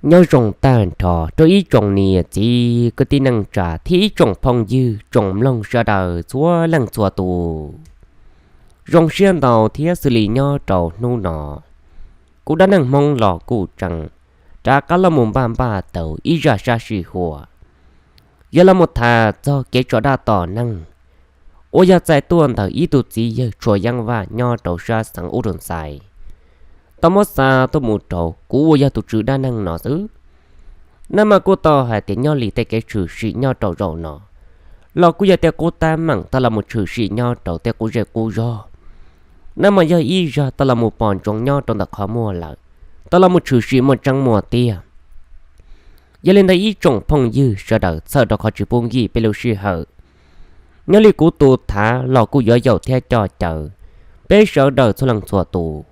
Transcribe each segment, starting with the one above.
Nyob zoo tag nrho rau ib tsoom niam txiv kwv tij neej tsa thiab ib tsoom phooj ywg tsoom mloog sawv daws txhua leej txhua tus. Zoo siab ntau thiab xws li nyob rau hnub no, kuv dab neeg Hmoob los kuj tseem rov qab los mus npaj npaj tau ib zaj sab sij huam, yog los mus tham txog kev tso dab tom neeg uas yog txais tuaj ntawm ib tug txiv yawg Tshua Yeeb Vaj nyob rau sab xeev Ub Rau Ntxais, tau muab xa tuaj mus rau kuv uas yog tus tswv dab neeg no xwb. Nab mas kuj tau hais tias nyob li tej kev tshwm sim nyob rau zaum no los kuj yog tej qub tab meeg tau los mus tshwm sim nyob rau tej qub zej qub zog. Nab mas yog ib zaj tau los mus pom ntsoov nyob rau ntawm qhov muag lawm, tau los mus tshwm sim muaj tseeb muaj tiag. Yog li ntawd ib tsoom phooj ywg sawv daws txhawm rau qhov tsis pub nkim peb lub sij hawm. Nyob li kuv tus thav los kuj yuav yaum thiab coj caw peb sawv daws txhua leej txhua tus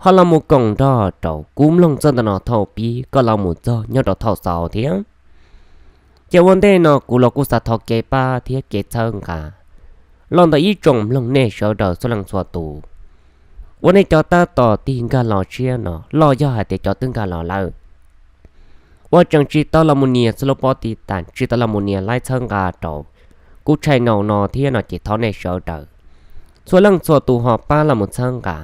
ho los mus koom nrog rau kuv mloog txog ntawm no thaum pib kom los mus txog nyob rau thaum xaus thiab. Ces ua ntej no kuv los kuj xav thov kev pab thiab kev txhawb nqa los ntawm ib tsoom mloog nej sawv daws txhua leej txhua tus uas nej cov tab tom tig nkag los tshiab no los yog hais tias cov twb nkag los lawm uas tseem tsis tau los mus nias txhua lub pob tiv tas, tsis tau los mus nias like txhawb nqa rau kuv channel no thiab no ces thov nej sawv daws txhua leej txhua tus ho pab los mus txhawb nqa,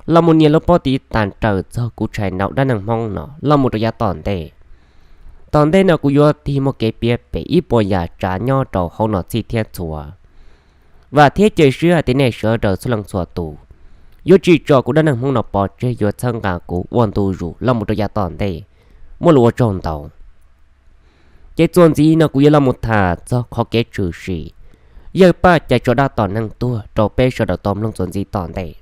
los mus nias lub pob tiv tas raws txog kuv channel dab neeg Hmoob no los mus rau yav tom ntej. Tom ntej no kuv yuav tig muaj kev piav pem ib puas yam tsav nyob rau hauv no txhij thiab txhua. Vam thiab cia siab hais tias nej sawv daws txhua leej txhua tus yuav tsis tso kuv dab neeg Hmoob no pov tseg, yuav txhawb nqa kuv ua ntu zus los mus rau yav tom ntej. Muaj lus ua tsaug ntau. Ces txuas ntxiv no kuv yuav los mus tham txog qhov kev tshwm sim yawg Paj Cai tso dab tom neeg tuag rau peb sawv daws tau mloog txuas ntxiv tom ntej.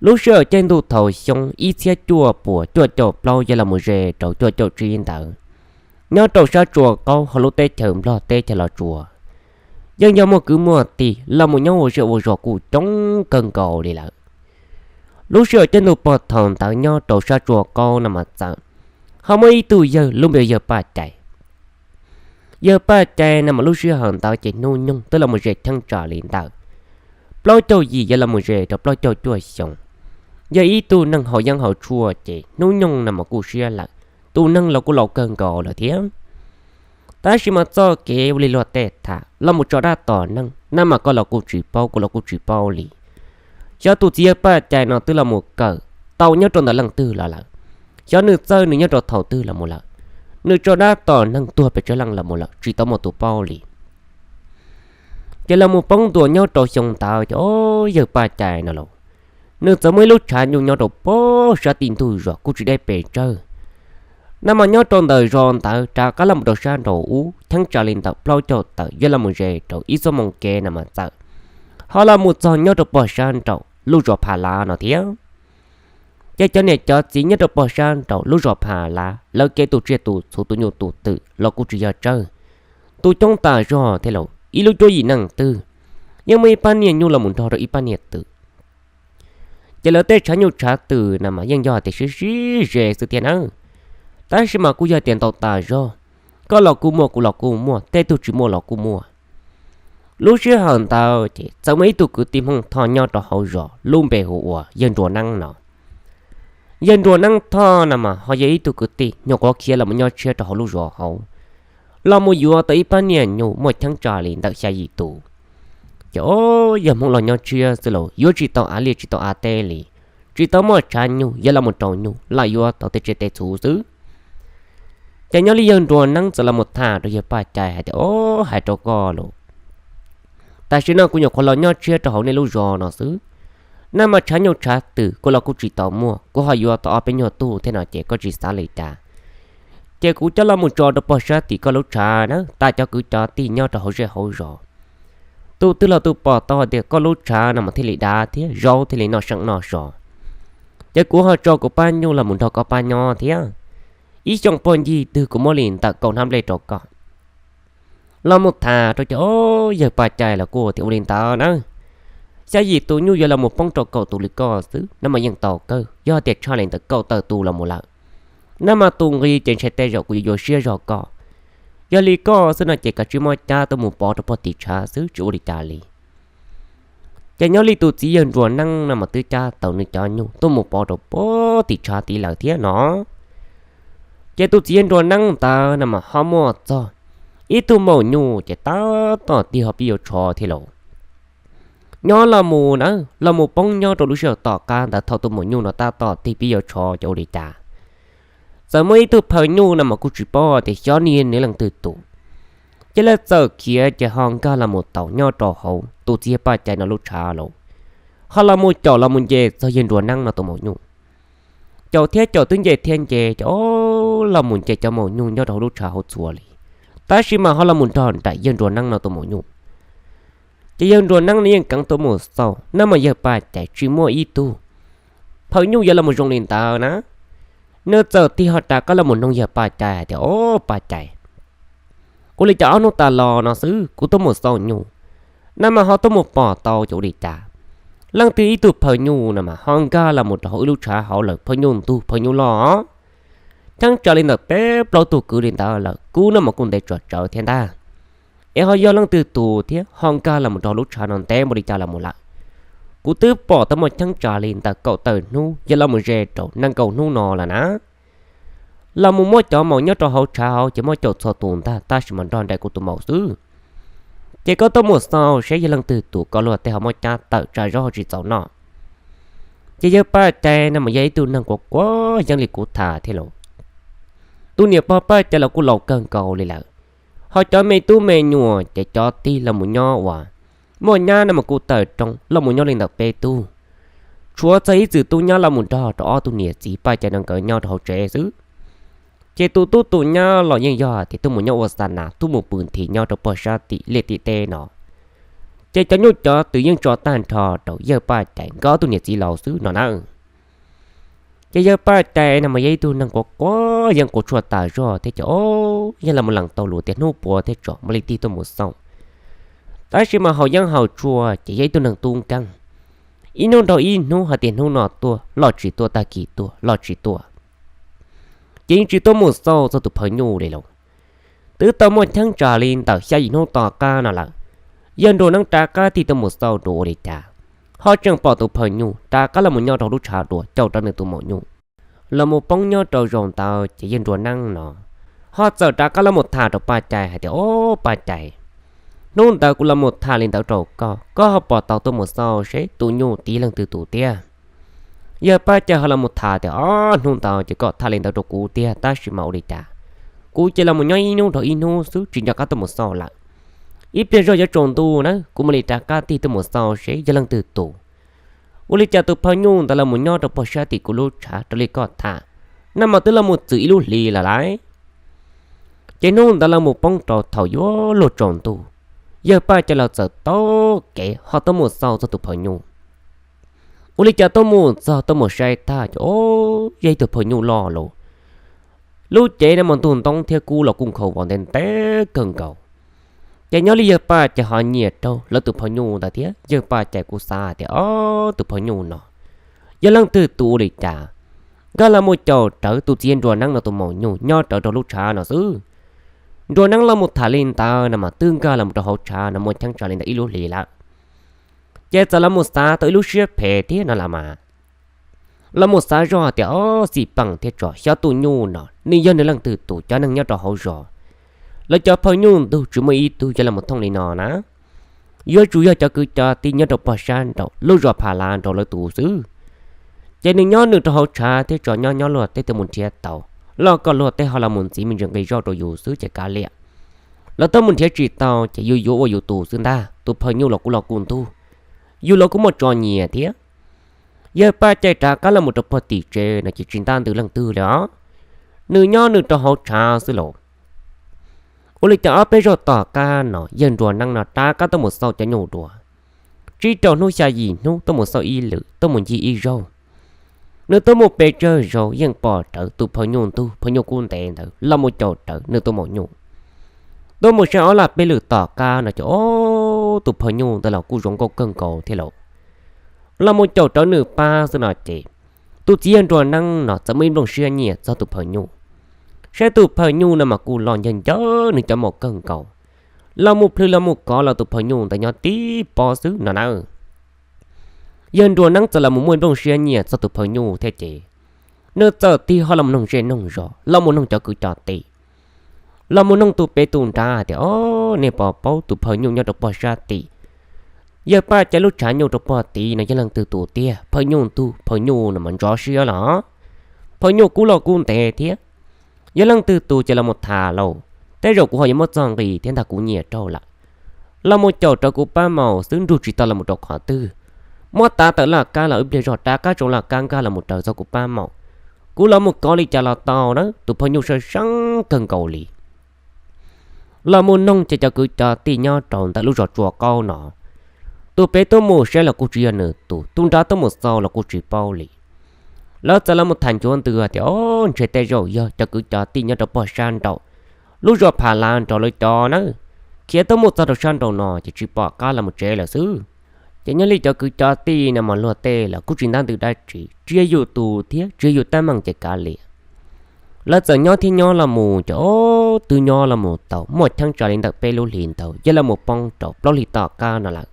Lub sij hawm caij ntuj thaum xyoo ib txhiab cuaj puas cuaj caum plaub yog los mus ze rau cuaj caum tsib ntawd, nyob rau sab Tsua Qaub hauv lub teb chaws Nplog teb chaws Los Tsuas, yeej yog muaj kwv muaj tij los mus nyob ua zej ua zos kuj coob kawg nkaus li lawm. Lub sij hawm caij ntuj pog thaum ntawd nyob rau sab Tsua Qaub no mas txawm ho muaj ib tug yawg lub npe yawg Paj Cai. Yawg Paj Cai no mas lub sij hawm ntawd ces hnub nyoog twb los mus ze cheeb tsam li ntawm plaub caug yim yog los mus ze rau plaub caug cuaj xyoo. Yog ib tug neeg haus yeeb haus tshuaj ces hnub nyoog no mas kuj siab lawm, tus neeg los kuj laus kawg nkaus lawm thiab. Tab sis mas txoj kev ua li luag tej tham los mus tso dab tom neeg no mas koj los kuj tsis paub, kuv los kuj tsis paub li. Xyov tus txiv yawg Paj Cai no twb los mus kawm tau nyob rau ntawm leej twg los lawm, xyov nws txawj nws nyob rau thaum twg los mus lawm, nws tso dab tom neeg tuag pes tsawg leej los mus lawm tsis tau muaj tus paub li. Ces los mus poob ntua nyob rau xyoo ntawd ces o, yawg Paj Cai no los nws txawm muaj ib lub tshav nyuj nyob rau pem sab tim ntug zos kuj tsis deb pes tsawg. No mas nyob rau ntawm zos ntawd rov qab los mus rau sab nraud ub cheeb tsam li ntawm plaub caug tawm yog los mus ze rau ib xuab moos kev no mas txawm ho los mus txog nyob rau pem sab nraud lub zos Pha Lav no thiab. Ces cov niam cov txiv nyob rau pem sab nraud lub zos Pha Lav lawv kev tu tsiaj tu txhu tu nyuj tu twm los kuj tsis yog tsawg, tu coob tas zog thiab los ib lub cuab yim neej twg yeej muaj ib pab niag nyuj los mus nrog rau ib pab niag twm. Ces lawv tej tshav nyuj tshav twm no mas yeej yog tias sib sib ze xwb thiab nawb. Tab sis mas kuj yog tias ntau tas zog, koj los kuj muaj, kuv los kuj muaj, tej tug tsis muaj los kuj muaj. Lub sij hawm ntawd ces txawm muaj ib tug kwv tij Hmoob Thoj nyob rau hauv zos lub npe hu ua yawg Nruas Neeb no. Yawg Nruas Neeb Thoj no mas ho yog ib tug kwv tij nyuam qhuav khiav los mus nyob tshiab rau hauv lub zos hauv, los mus yuav tau ib pab niag nyuj muaj cheeb tsam li ntawm xya yim tus. Ces o, yawg Hmoob los nyob tshiab xwb los yuav tsis tau av liaj tsis tau av teb li, tsis tau muaj tshav nyuj yuav los mus rau nyuj los yuav tau tej tsiaj tej txhu xwb. Ces nyob li yawg Nruas Neeb txawm los mus tham rau yawg Paj Cai hais tias, o, hais rau koj los, tam sim no kuv nyuam qhuav los nyob tshiab rau hauv nej lub zos no xwb, no mas tshav nyuj tshav twm kuv los kuj tsis tau muaj, kuv ho yuav tau ob peb nyuag tug thiab no ces koj tsis xav li cas, ces kuv coj los mus tso rau pem sab tim koj lub tshav na, tas cov kwv cov tij nyob rau hauv zej hauv zos, tus twg los tus pom tau hais tias koj lub tshav no mas thiaj li dav thiab zaub thiaj li noj seej noj so. Ces kuv ho tso kuv pab nyuj los mus nrog koj pab nyob thiab. Ib xyoos pog ncig twg kuv muab li ntawm kaum hnab nplej rau koj. Los mus tham rau ces o, yawg Paj Cai los kuj tias ua li ntawd na, xya yim tus nyuj yuav los mus poob rau kaum tus li koj xwb no mas yeej tau kawg, yog tias tshaj li ntawm kaum tawm tus los mus lawm, no mas tus nqi ces ntshai tej zaum kuv yuav yuav siab zog koj. Yog li koj xwb no ces kav tsij muab cab tuaj mus pov rau pem tim tshav xwb tsis ua li cas li. Ces nyob li tus txiv yawg Nruas Neeb no mas twb cab tau nws cov nyuj tuaj mus pov rau pem tim tshav tid lawm thiab no. Ces tus txiv yawg Nruas Neeb ntawd no mas ho muaj txog ib tug maum nyuj ces tab tom tig ho pib yuav tsho thiab lauj. Nyob los mus na, los mus poob nyob rau lub sij hawm tom qab ntawd thaum tus maum nyuj no tab tom tig pib yuav tsho ces ua li cas, txawm muaj ib tug phaw nyuj no mas kuj tsis paub tias xyov nws yog leej twg tus, ces lawv txawm khiav ces ho nkag los mus taus nyob rau hauv tus txiv yawg Paj Cai no lub tshav lauj. Ho los mus caum los mus nce txog yawg Nruas Neeb no tus maum nyuj. Caum thiab caum twb nce thiab nce ces los mus nce cov maum nyuj nyob rau hauv lub tshav hauv txhua li, tab sis mas ho los mus nrog nraim yawg Nruas Neeb no tus maum nyuj. Ces yawg Nruas Neeb no yeej keev tuaj mus xauj, nag mas yawg Paj Cai tsis muaj ib tug phaw nyuj yuav los mus zoo li ntawd na. Nws txawm tig ho rov qab los mus noog yawg Paj Cai hais tias, Au Paj Cai, ua li cas ob hnub tas los no xwb kuv tuaj mus xauj nyuj, nag mas ho tuaj mus pom tau ces ua li cas leej twg ib tug phaw nyuj no mas ho nkag los mus rau hauv wb lub tshav hauv lawm, phaw nyuj ntug phaw nyuj loj. Cheeb tsam li ntawm peb plaub tug kwv li ntawd lawm, kuv no mas kuj ntev tsam tsawv thiab ntag. Es ho yog leej twg tus thiab ho nkag los mus rau hauv lub tshav no ntev npaum li cas los mus lawm? Kuv twb pom tau muaj cheeb tsam li ntawm kaum tawm hnub yog los mus ze rau nees nkaum hnub no lawm na. Los mus muab cov maum nyob rau hauv tshav hauv ces muab caum txhua tus ntag, tab sis mas nrog nraim kuv tus maum xwb. Ces koj tuaj mus xauj seb yog leej twg tus, koj luag tej ho muab cab tawm tsa zaub ho tsis txaus noj. Ces yawg Paj Cai no mas yog ib tug neeg quav quav yeeb li kuv tham thiab lauj. Tus niam pog Paj Cai los kuj laus kawg nkaus li lawm, ho cov me tub me nyuam ces cov tig los mus nyob uas muaj nyab no mas kuj tawm rooj los mus nyob li ntawm peb tug. Tshuav txog ib txwm tub nyab los mus nrog rau ob tug niam txiv Paj Cai no nkawd nyob rau hauv tsev xwb. Ces tus tub tus nyab los yeej yog tias tuaj mus nyob ua xa nas tuaj mus pw nthi nyob rau pog sab tim liaj tim teb no. Ces cov nyuj cov twm yeej tso tag nrho rau yawg Paj Cai nkawd ob tug niam txiv laus xwb no na. Ces yawg Paj Cai no mas yog ib tug neeg quav quav yeeb quav tshuaj tas zog thiab ces yog los mus lees tau lus tias hnub puav thiab tsom mam li tig tuaj mus xauj. Tab sis mas haus yeeb haus tshuaj ces yog ib tug neeg tub nkeeg, ib hnub nrog ib hnub, hais tias hnub no tuaj los tsis tuaj, tag kis tuaj los tsis tuaj, ces yeej tsis tuaj mus xauj txog tus phaw nyuj li lauj. Twb tau muaj cheeb tsam li ntawm xya yim hnub tom qab no lawm, yawg Nruas Neeb rov qab tig tuaj mus xauj dua ua li cas, ho tseem pom tus phaw nyuj rov qab los mus nyob rau lub tshav dua caum rau nws tus maum nyuj. Los mus poob nyob rau zaum ntawd ces yawg Nruas Neeb no ho txawm rov qab los mus tham rau Paj Cai hais tias, Au Paj Cai, hnub ntawd kuv los mus tham li ntawd rau koj, koj ho pom tau tuaj mus xauj seb tus nyuj tiv leej twg tus tiag. Yawg Paj Cai ho los mus tham tias, Au, hnub ntawd ces koj tham li ntawd rau kuv tiag, tab sis mas ua li cas kuv ces los mus nyob ib hnub dhau ib hnub xwb tsis nco qab tuaj mus xauj lawm. Ib pliag zog yuav tsaus ntuj na kuv mam li rov qab tig tuaj mus xauj seb yog leej twg tus. Ua li cas tus phaw nyuj ntawd los mus nyob rau pog sab tim kuv lub tshav raws li koj tham, nag mas twb los mus txwm ib lub hlis lawm lauj. Ces hnub ntawd los mus poob rau thaum yuav luag tsaus ntuj, yawg Paj Cai los txawm taug kev ho tuaj mus xauj txog tus phaw nyuj. Ua li cas tuaj mus txog tuaj mus saib tag ces, au, yog ib tug phaw nyuj loj lauj. Lub cev no mas ntug ntoo thiab kub los kuj nkhaus vos ntev ntev kawg nkaus. Ces nyob li yawg Paj Cai ho nyiam raug lawv tus phaw nyuj ntawd thiab, yawg Paj Cai kuj xav tias, Au, tus phaw nyuj no yog leej twg tus ua li cas nkag los mus caum rawv tus txiv Nruas Neeb no tus maum nyuj nyob rawv rau lub tshav no xwb. Nruas Neeb los mus tham li ntawd no mas twb nkag los rau hauv tshav no muaj cheeb tsam li ntawm ib lub hlis lawm. Ces txawm los mus xav tau ib lub siab phem thiab no los mas los mus xav zoj tias, Au, xij peem thiab tso, xyov tus nyuj no nws yog nws leej twg tus, cov neeg nyob rau hauv zos lawv cov phaw nyuj ntug tsis muaj ib tug yuav los mus thooj li no na. Yuav tsum yog cov kwv cov tij nyob rau pog sab nraum lub zos Pha Lav nraud lawv tus xwb. Ces nws nyob nws rau hauv tshav thiab tso, nyob nyob luag tej tuaj mus nrhiav tau, los kom luag tej ho los mus ntxiv me ntsis nqi zoj rau yus xwb ces kav liam. Lawv tuaj mus nrhiav tsis tau ces yus yuav ua yus tus xwb ntag, tus phaw nyuj los kuj los kuj ntug, yus los kuj muaj tso nyiam thiab. Yawg Paj Cai rov qab los mus rau pog tim tsev no ces tsis ntab ntws leej twg li os, nws nyob nws rau hauv tshav xwb lauj. Ua li cas ob peb zaug tom qab no yawg Nruas Neeb no rov qab tuaj mus xauj cov nyuj dua. Tsib rau hnub xya yim hnub tuaj mus xauj ib lwm, tuaj mus ncig ib zaug. Nws tuaj mus pes tsawg zaus yeej pom rawv tus phaw nyuj ntug phaw nyuj kub ntev ntawd los mus caum rawv nws tus maum nyuj. Tuaj mus saib ob lam peb lwm tom qab no ces, au, tus phaw nyuj ntawd los kuj zoo nkauj kawg nkaus thiab lauj. Los mus caum rawv nws pab xwb no ces, tus txiv yawg Nruas Neeb no txawm muaj ib nplooj siab nyiam txog tus phaw nyuj, saib tus phaw nyuj no mas kuj loj ncawg ncawg nws cov maum kawg nkaus, los mus plhws los mus kov los tus phaw nyuj ntawd nyob tib pob xwb no na. Yawg Nruas Neeb txawm los mus muaj nplooj siab nyiam txog tus phaw nyuj thiab ces, Nws txawm tig ho los mus noog zej noog zos, los mus noog cov kwv cov tij, los mus noog tus pem tus nrad hais tias, Ob, nej puas paub tus phawj nyuj nyob rau pog sab tim, yawg Paj Cai lub tshav nyuj rau pog tid no yog leej twg tus tiag? Phawj nyuj ntug, phawj nyuj no mas ntxhov siab los, phawj nyuj kub los kub ntev thiab. Yog leej twg tus ces los mus tham lauj, tej zaum kuv ho yuav muab txog nqi thiab ntag, kuv nyiam raug lawm. Los mus caum rawv kuv pab maum xwb, nrug tsis tau los mus rau qhov twg. Muab tav tawm laj kab los ib pliag zog rov qab tsaus laj kab nkag los mus raws txog kuv pab maum. Kuv los mus kov li cas los tau na, tus phawj nyuj sab seeb kawg nkaus li. Los mus noog ces cov kwv cov tij nyob rau ntawm lub zos Tsua Qaub no, tus pem tuaj mus saib los kuj tsis yog nws tus, tus nrad tuaj mus xauj los kuj tsis paub li. Lawv txawm los mus tham ncuav ntws tias, Ob, ntshe tej zaum yog cov kwv cov tij nyob rau pog sab nraum lub zos Pham Lav nrog lawv cov na, khiav tuaj mus txog rau sab nraum no ces tsis pom qab los mus tsev lawm xwb. Ces nyob li cov kwv cov tij no mas luag tej los kuj tsis ntab ntws dab tsi, tsis yog yus tus thiab tsis yog yus teeb meem ces kav liam. Lawv txawm nyob thiab nyob los mus ces, ob, twb nyob los mus tau muaj cheeb tsam li ntawm peb lub hlis ntawd yog los mus poob rau plaub hlis tom qab no lawm.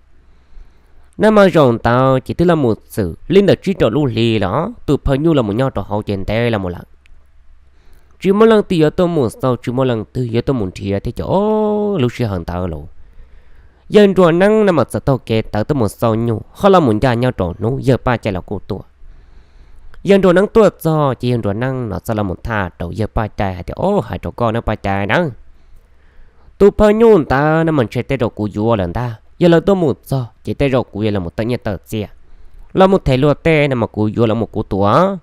Nag hmo zaum ntawd ces twb los mus txwm li ntawm tsib rau lub hli los tus phawj nyuj los mus nyob rau hauv ces ntev los mus lawm. Tsis muaj leej twg yuav tuaj mus xauj, tsis muaj leej twg yuav tuaj mus nrhiav thiab ces, ob, lub sij hawm ntawd los yawg Nruas Neeb no mas txawm taug kev tawv tuaj mus xauj nyuj ho los mus ncaj nyob rau hnub yawg Paj Cai los kuj tuaj. Yawg Nruas Neeb tuaj txog ces yawg Nruas Neeb no txawm los mus tham rau yawg Paj Cai hais tias, Ob, hais rau koj nawb Paj Cai nawb, tus phawj nyuj ntawd no mas ntshe tej zaum kuv yuav lawm ntag. Yog lawv tuaj mus txog ces tej zaum kuv yuav los mus tawm nyiaj tawm txiaj, los mus them luag tej no mas kuv yuav los mus kuv tua.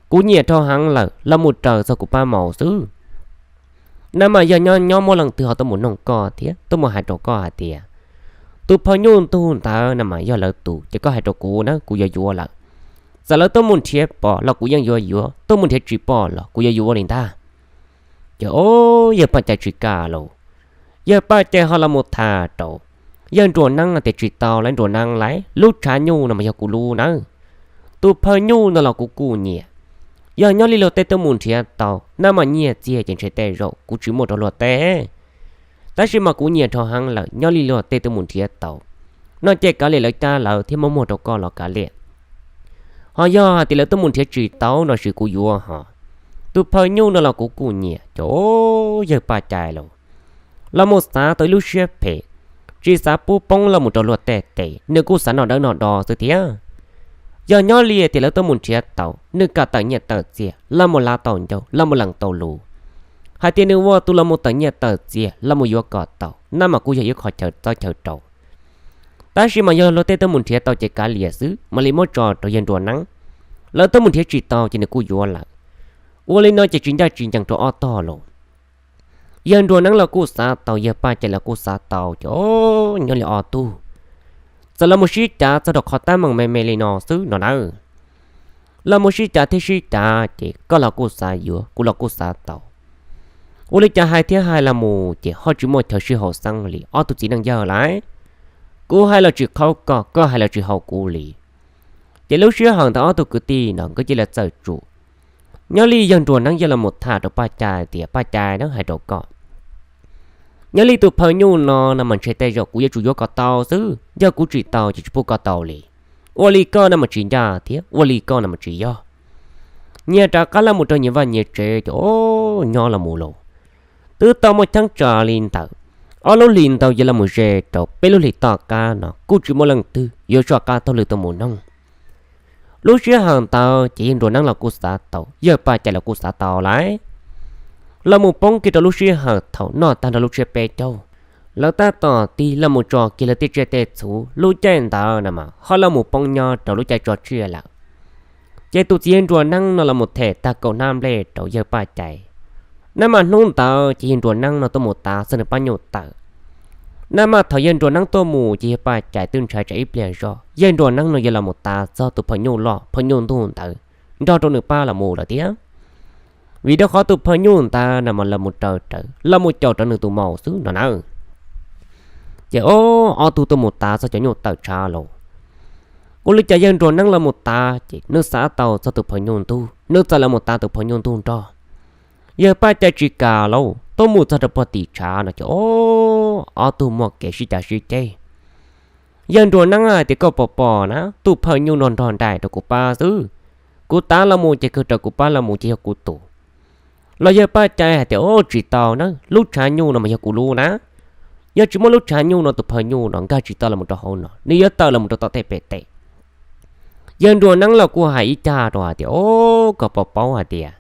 Kuv nyiam dhau heev lawm, los mus raws txog kuv pab maum xwb. Nag hmo yog nyob nyob muaj leej twg ho tuaj mus noog koj thiab tuaj mus hais rau koj hais tias tus phawj nyuj ntug ntawd no mas yog lawv tus ces koj hais rau kuv na, kuv yuav yuav lawm. Txawm lawv tuaj mus nrhiav pom los kuv yeej yuav yuav, tuaj mus nrhiav tsis pom los kuv yuav yuav li ntag. Ces, ob, yawg Paj Cai tsis kam lauj. Yawg Paj Cai ho los mus tham rau yawg Nruas Neeb tias, Tsis tau lauj Nruas Neeb lauj, lub tshav nyuj no mas yog kuv lub nawb. Tus phawj nyuj no los kuv kuj nyiam. Yog nyob li luag tej tuaj mus nrhiav tau no mas nyiaj txiag ces ntshe tej zaum kuv tsis muaj rau luag tej, tab sis mas kuv nyiam dhau heev lawm, nyob li luag tej tuaj mus nrhiav tau no ces kav liam, lawv cab lawv thiab muab muag rau koj los kav liam. Ho yog hais tias lawv tuaj mus nrhiav tsis tau no ces kuv yuav ho. Tus phawj nyuj no los kuv kuj nyiam. Ces, ob, yawg Paj Cai lauj, los mus xav tau ib lub siab phem, tsis xav pub poob los mus rau luag tej tes, nws kuj xav noj dawb noj do xwb thiab. Yog nyob li tias lawv tuaj mus nrhiav tau, nws kam tawm nyiaj tawm txiag los mus lav tau ncauj los mus lees tau lus, hais tias nws ua tus los mus tawm nyiaj tawm txiag los mus yuav kom tau no mas kuj yog ib qho chaw txawb chaw rau. Tab sis mas yog luag tej tuaj mus nrhiav tau ces kav liam xwb, mam li muab tso rau yawg Nruas Neeb. Lawv tuaj mus nrhiav tsis tau ces nws kuj yuav lawm. Ua li no ces tsis ncaj tsis ncees rau ob tog lauj. Yawg Nruas Neeb los kuj xav tau, yawg Paj Cai los kuj xav tau, ces, ob, nyob li ob tug txawm los mus sib cav txog rau qhov teeb meem me me li no xwb no nawb. Los mus sib cav thiab sib cav ces koj los kuj xav yuav, kuv los kuj xav tau. Ua li cas hais thiab hais los mus ces ho tsis muaj chaw sib haum xeeb li ob tug txiv neej yawg lauj. Kuv hais los tsis qhaub koj, koj hais los tsis haum kuv li. Ces lub sij hawm ntawd ob tug kwv tij no nkawd cia li txawm tsum. Nyob li yawg Nruas Neeb yog los mus tham rau Paj Cai tias, Paj Cai nawb, hais rau koj, nyob li tus phawj nyuj no no mas ntshe tej zaum kuv yuav tsum yuav kom tau xwb, yog kuv tsis tau ces tsis pub koj tau li. Ua li koj no mas tsis ncaj thiab ua li koj no mas tsis yog. Nyias rov qab los mus rau nyias vaj nyias tsev ces, ob, nyob los mus lauj. Twb tau muaj cheeb tsam li ntawm ob lub hlis ntawd yuav los mus ze rau peb lub hlis tom qab no kuj tsis muaj leej twg yuav soj qab taug lw tuaj mus noog. Lub sij hawm ntawd ces yawg Nruas Neeb los kuj xav tau, yawg Paj Cai los kuj xav tau lauj. Los mus poob kiag rau lub sij hawm thaum noj tag nrho lub tsiab peb caug, lawv tab tom tig los mus tso kiag lawv tej tsiaj tej txhu, lub caij ntawd no mas ho los mus poob nyob rau lub caij tso tsiaj lawm. Ces tus txiv yawg Nruas Neeb no los mus them tag kaum hnab nplej rau yawg Paj Cai. Nab mas hnub ntawd ces yawg Nruas Neeb no tuaj mus tav txog nws pab nyuj tawm. Nab mas thaum yawg Nruas Neeb tuaj mus ces yawg Paj Cai twb ntshai tsam ib pliag zog yawg Nruas Neeb no yuav los mus tav txog tus phawj nyuj loj phawj nyuj ntuj ntawd nrog rau nws pab los mus lawm thiab. Vim rau qhov tus phawj nyuj ntawd no mas los mus raws rawv los mus caum rau nws tus maum xwb no nawb. Ces, ob, ob tug tuaj mus tav txog cov nyuj tawm tshav lauj. Ua li cas yawg Nruas Neeb los mus tav ces nws xav tau txog tus phawj nyuj ntuj, nws txawm los mus tav tus phawj nyuj ntuj nrog. Yawg Paj Cai tsis kam lauj, tuaj mus txog rau puag tim tshav no ces, ob, ob tug muaj kev sib cav sib ceg. Yawg Nruas Neeb hais tias, Koj puas pom na, tus phawj nyuj no nrog nraim rau kuv pab xwb. Kuv tav los mus ces kawg raws kuv pab los mus ces yog kuv tus. Los yawg Paj Cai hais tias, Au, tsis tau na, lub tshav nyuj no mas yog kuv lub na. Yog tsis muaj lub tshav nyuj no tus phawj nyuj no nkag tsis tau los rau hauv no, nws yuav tawm los rau tom tej pem teb. Yawg Nruas Neeb los kuj hais ib cag rau hais tias, Au, koj puas paub hais tias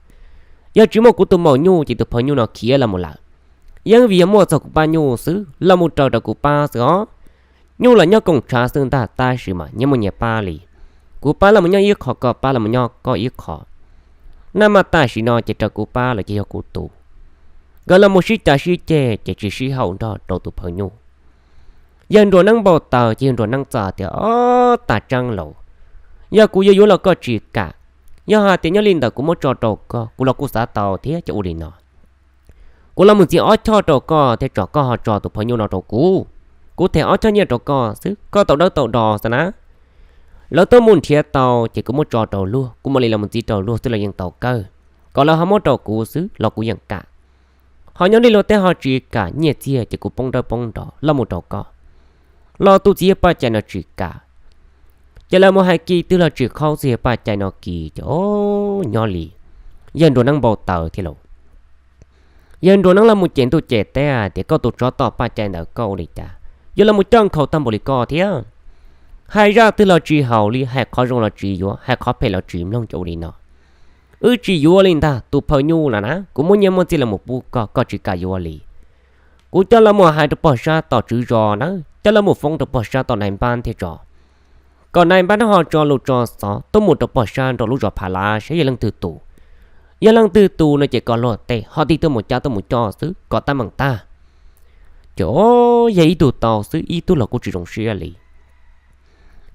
yog tsis muaj kuv tus maum nyuj ces tus phawj nyuj no khiav los mus lawm. Yeej vim yog muaj txog kuv pab nyuj xwb los mus raws rau kuv pab xwb os. Nyuj los nyob koom tshav xwb ntag, tab sis mas nyias muaj nyias pab li. Kuv pab los mus nyob ib qho, koj pab los mus nyob koj ib qho. Naj mas tam sim no ces raws kuv pab los ces yog kuv tus. Nkawd los mus sib cav sib ceg ces tsis sib haum nrog rau tus phawj nyuj. Yawg Nruas Neeb npau taws ces yawg Nruas Neeb txawm tias, Au, tag tseeb lauj, yog kuv yuav yuav los koj tsis kam. Yog hais tias nyob li ntawd kuv muab tso rau koj, kuv los kuj xav tau thiab ces ua li no. Kuv los mus txiav ob choj rau koj thiab tso, koj ho tso tus phawj nyuj no rau kuv. Kuv them ob choj nyiaj rau koj xwb, koj tau dawb tau do xwb na. Lawv tuaj mus nrhiav tau ces kuv muab tso rau luag, kuv mam li los mus txiav rau luag xwb los yeej tau kawg. Kom lawv ho muab rau kuv xwb los kuv yeej kam. Ho nyob li luag tej ho tsis kam nyiaj txiag ces kuv poob dawb poob do los mus rau koj. Los tus txiv yawg Paj Cai no tsis kam. Ces lawv mus hais kis twg los tsis khaub txiv yawg Paj Cai no kis ces, au, nyob li yawg Nruas Neeb npau taws thiab lauj. Yawg Nruas Neeb los mus cem ntuj cem teb hais tias, Koj tus tsov tom Paj Cai ntawd koj ua li cas yuav los mus coj nkhaus tag npaum li koj thiab? Hais zaj twg los tsis haum li, hais qhov zoo los tsis yuav, hais qhov phem los tsis mloog ces ua li no. Wb tsis yuav li ntag, tus phawj nyuj los na, kuv muab nyiaj muab txiag los mus pub koj, koj tsis kam yuav li. Kuv coj los mus hais rau pog sab tom tswv zos na, coj los mus foob rau pog sab tom nais npab thiab tso, kom nais npab no ho tso lus tso xov tuaj mus rau pog sab nraum lub zos Pha Lav saib yog leej twg tus. Yog leej twg tus no ces kom luag tej ho tig tuaj mus cab tuaj mus coj xwb kom tab meeg tag. Ces, au, yog ib tug tau xwb, ib tug los kuj tsis zoo siab li.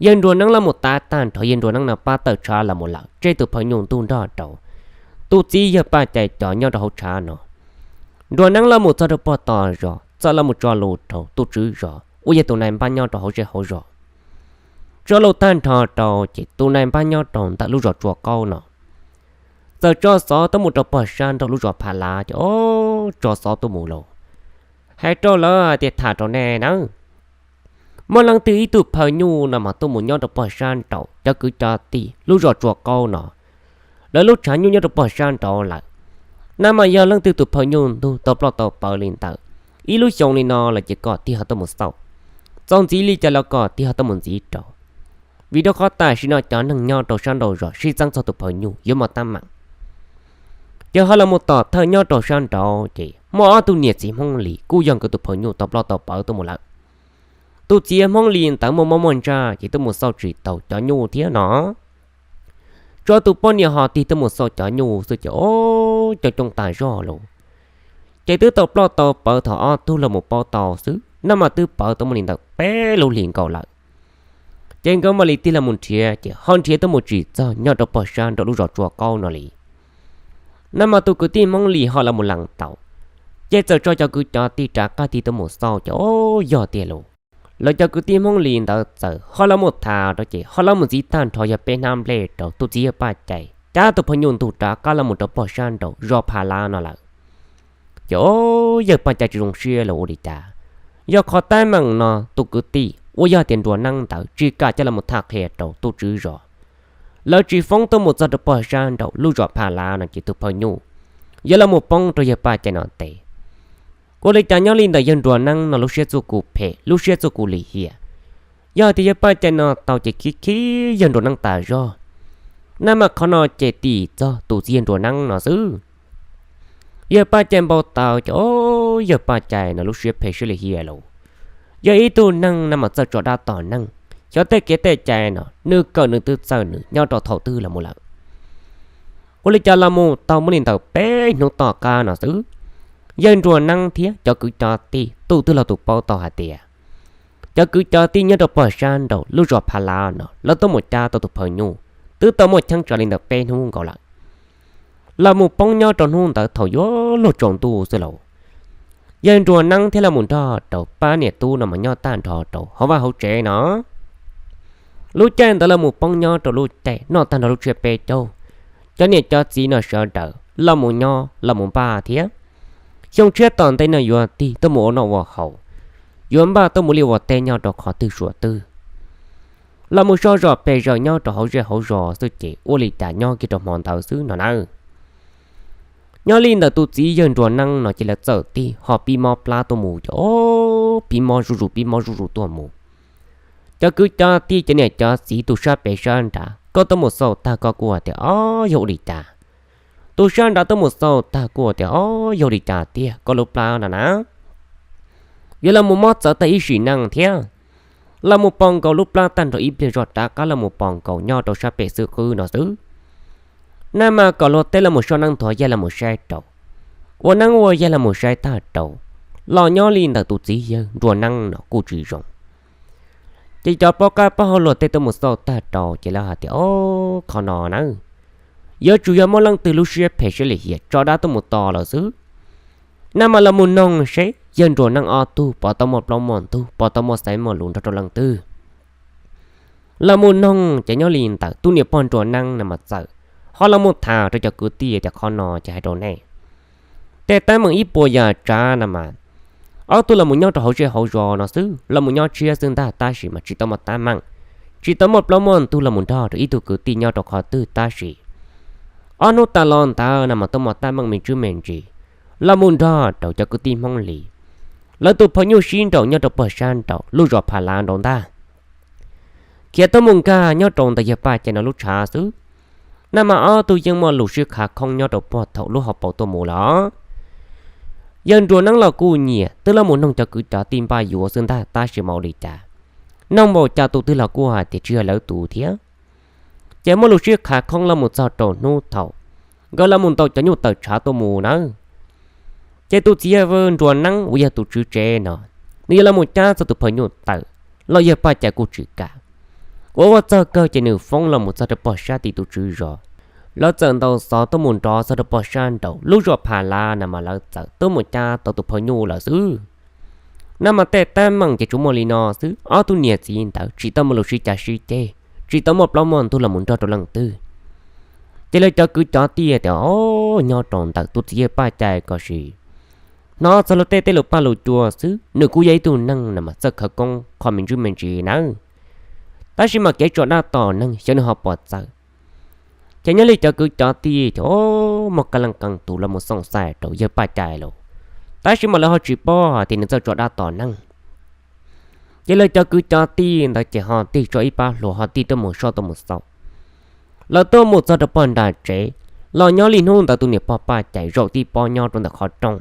Yawg Nruas Neeb los mus tav tag nrho, yawg Nruas Neeb no pab tawm tshav los mus lawm, tseg tus phawj nyuj ntuj nrog rau tus txiv yawg Paj Cai cov nyob rau hauv tshav no. Nruas Neeb los mus txog rau pog tom zos, txawm los mus tso lus rau tus tswv zos uas yog tus nais npab nyob rau hauv zej hauv zos. Tso lus tag nrho rau ces tus nais npab nyob rau ntawm lub zos Tsua Qaub no txawm tso xov tuaj mus rau pog sab nraum lub zos Pha Lav ces, au, tso xov tuaj mus lauj. Hais rau lawv hais tias, Tham rau nej nawb, muaj leej twg ib tug phawj nyuj no mas tuaj mus nyob rau pog sab nraum cov kwv cov tij lub zos Tsua Qaub no, lawv lub tshav nyuj nyob rau pog sab nraud lawm. Naj mas yog leej twg tus phawj nyuj ntuj tau ploj tau pawv li ntawd, ib lub xyoo li no lawm ces kom tig ho tuaj mus xauj. Txaus ntxiv li cas los kom tig ho tuaj mus ntxiv rau, vim rau qhov tam sim no cov neeg nyob rau sab nraud zos sib txeeb txog tus phawj nyuj yuav muaj teeb meem. Ces ho los mus tom thawj nyob rau sab nraud ces muaj ob tug niam txiv Hmoob Lis kuj yog nkawd tus phawj nyuj tau ploj tau pawv tuaj mus lawm. Tus txiv Hmoob Lis ntawd muaj mob muaj ntsaj ces tuaj mus xauj tsis tau cov nyuj thiab no. Tso tus poj niam ho tig tuaj mus xauj cov nyuj xwb ces, au, coob coob tas zog lauj. Ces twb tau ploj tau pawv thaum ob tug los mus paub tau xwb, naj mas twb pawv tau muaj li ntawm peb lub hlis nkaus lawm. Ces nkawd mam li tig los mus nrhiav ces ho nrhiav tuaj mus tsis txog nyob rau pog sab nraum lub zos Tsua Qaub no li. Naj mas tus kwv tij Hmoob Lis ho los mus lees tau, ces txawm tso cov kwv cov tij rov qab tig tuaj mus xauj ces, au, yog tiag lauj. Lawv cov kwv tij Hmoob Lis ntawd txawm ho los mus tham rau ces ho los mus ntxiv tag nrho yog peb hnab nplej rau tus txiv yawg Paj Cai cab tus phawj nyuj ntuj rov qab los mus rau pog sab nraud zos Pha Lav no lawm. Ces, au, yawg Paj Cai tsis zoo siab los ua li cas, yog qhov teeb meem no tus kwv tij uas yog tias Nruas Neeb ntawd tsis kam coj los mus tham qhia rau tus tswv zos, lawv tsis foob tuaj mus txog rau pog sab nraum lub zos Pha Lav no ces tus phawj nyuj yuav los mus poob rau yawg Paj Cai no tes. Ua li cas nyob li ntawm yawg Nruas Neeb no lub siab txuj kuj phem, lub siab txuj kuj lim hiam. Yog tias yawg Paj Cai no tau ces khib khib yawg Nruas Neeb tas zog. Naj mas qhov no ces tim txog tus txiv yawg Nruas Neeb no xwb. Yawg Paj Cai npau taws ces, au, yawg Paj Cai no lub siab phem siab lim hiam lauj. Yog ib tug neeg naj mas txawj tso dab tom neeg, xyov tej kev tej cai no nws kawm nws twb txawj nws nyob rau thaum twg los mus lawm. Ua li cas los mus tau muaj li ntawm peb hnub tom qab no xwb, yawg Nruas Neeb thiab cov kwv cov tij tus twg los tus paub tau hais tias cov kwv cov tij nyob rau pog sab nraum lub zos Pha Lav no lawv tuaj mus cab tau tus phawj nyuj twb tau muaj cheeb tsam li ntawm peb hnub nkaus lawm. Los mus poob nyob rau hnub ntawd thaum yuav luag tsaus ntuj xwb lauj. Yawg Nruas Neeb thiab los mus nrog rau pab niam tub no mas nyob tag nrho rau hauv vaj hauv tsev no. Lub caij ntawd los mus poob nyob rau lub caij noj tag nrho lub tsiab peb caug, cov niam cov txiv no sawv daws los mus nyob los mus npaj thiab. Xyoo tshiab tom ntej no yuav tig tuaj mus ua noj ua haus, yuav npaj tuaj mus liaj ua teb nyob rau qhov twg suam twg. los mus soj zom pes zaws nyob rau hauv zej hauv zos xwb ces ua li cas nyob kiag rau hmo ntawd xwb no na. Nyob li ntawm tus txiv yawg Nruas Neeb no ces lawv txawm tig ho pib mob plab tuaj mus ces o, pib mob zuj zus pib mob zuj zus tuaj mus. Cov kwv cov tij cov niam cov txiv tus sab pem sab nrad koj tuaj mus xauj tag koj kuj hais tias o, yog ua li cas. Tus sab nrad tuaj mus xauj tag kuj tias o, yog ua li cas tiag koj lub plab no na, yuav los mus mob txawv tag ib sim neej thiab. Los mus pos nkaus lub plab tag nrho ib pliag zog rov qab los mus pos nkaus nyob rau sab pem xwb qwb no xwb. Nag mas kom luag tej los mus soj neeb nthuav yaig los mus saib rau, ua neeb ua yaig los mus saib tag rau, los nyob li ntawm tus txiv yawg Nruas Neeb no kuj tsis zoo. Ces cov paub qab paub hau luag tej tuaj mus xauj tag rau ces lawv hais tias o, qhov no na, yuav tsum yog muaj leej twg lub siab phem siab lim hiam tso dab tuaj mus tos lawm xwb. Nag mas los mus noog seb yawg Nruas Neeb ob tug puas tau muaj plaub muaj ntug puas tau muaj xaiv muaj lus nrog rau leej twg. Los mus noog ces nyob li ntawm tus niam pog Nruas Neeb no mas txawm ho los mus tham rau cov kwv tij tias qhov no ces hais rau nej, tej teeb meem ib puas yam tsav no mas ob tug los mus nyob rau hauv zej hauv zos no xwb, los mus nyob tshiab xwb ntag tab sis mas tsis tau muaj teeb meem, tsis tau muaj plaub muaj ntug los mus nrog rau ib tug kwv tij nyob rau qhov twg tab sis ob hnub tas los ntawd no mas tuaj muaj teeb meem me ntsis me ntsis los mus nrog rau cov kwv tij Hmoob Lis, lawv tus phaj nyuj sib nraus nyob rau puag sab nraum lub zos Pham Lav nraud ntag. Khiav tuaj mus nkag nyob rau ntawm yawg Paj Cai no lub tshav xwb. Nag mas ob tug yeej muaj lus sib khav khoob nyob rau puag thaum lub hauv paus tuaj mus los. Yawg Nruas Neeb los kuj nyiam twb los mus noog cov kwv cov tij npaj yuav xwb ntag tab sis mas ua li cas noog npaum cas tus twg los kuj hais tias tsis yog lawv tus thiab. Ces muaj lus sib khav khoob los mus txog rau hnub thaum nkawd los mus ntaus cov nyuj tawm tshav tuaj mus nawb. Ces tus txiv yawg Nruas Neeb uas yog tus tswv tsev no, nws yuav los mus cab txog tus phaj nyuj tawm los yawg Paj Cai kuj tsis kam. Ua ua txog kawg ces nws foob los mus txog rau puag sab tim tus tswv zos. Lawv txawm ntaus xov tuaj mus nrov txog rau puag sab nraum lub zos Pham Lav no mas lawv txawm tuaj mus cab tau tus phaj nyuj lawm xwb. Nag mas tej teeb meem ces tsuas muaj li no xwb, ob tug niam txiv ntawd tsis tau muaj lus sib cav sib ceg, tsis tau muaj plaub muaj ntug los mus nrog rau leej twg. Ces lawv cov kwv cov tij tias o, nyob rau ntawm tus txiv yawg Paj Cai ko sis hnov txog luag tej tej lus paj lus cua xwb, nws kuj yog ib tug neeg no mas txawj khawv koob qhov me ntsis me ntsis nawb, tab sis mas kev tso dab tom neeg xyov nws ho puas txawj. Ces nyob li cov kwv cov tij ces o, muaj qee leej qee tus los mus xoom xais rau yawg Paj Cai lawm, tab sis mas lawv ho tsis paub tias nws txawj tso dab tom neeg. Ces lawv cov kwv cov tij ntawd ces ho tig tso ib pab hluas ho tig tuaj mus soj tuaj mus xauj. Lawv tuaj mus txog rau puag nram tsev, los nyob li hnub ntawd tus niam pog Paj Cai zaum tib pob nyob rau ntawm qhov rooj.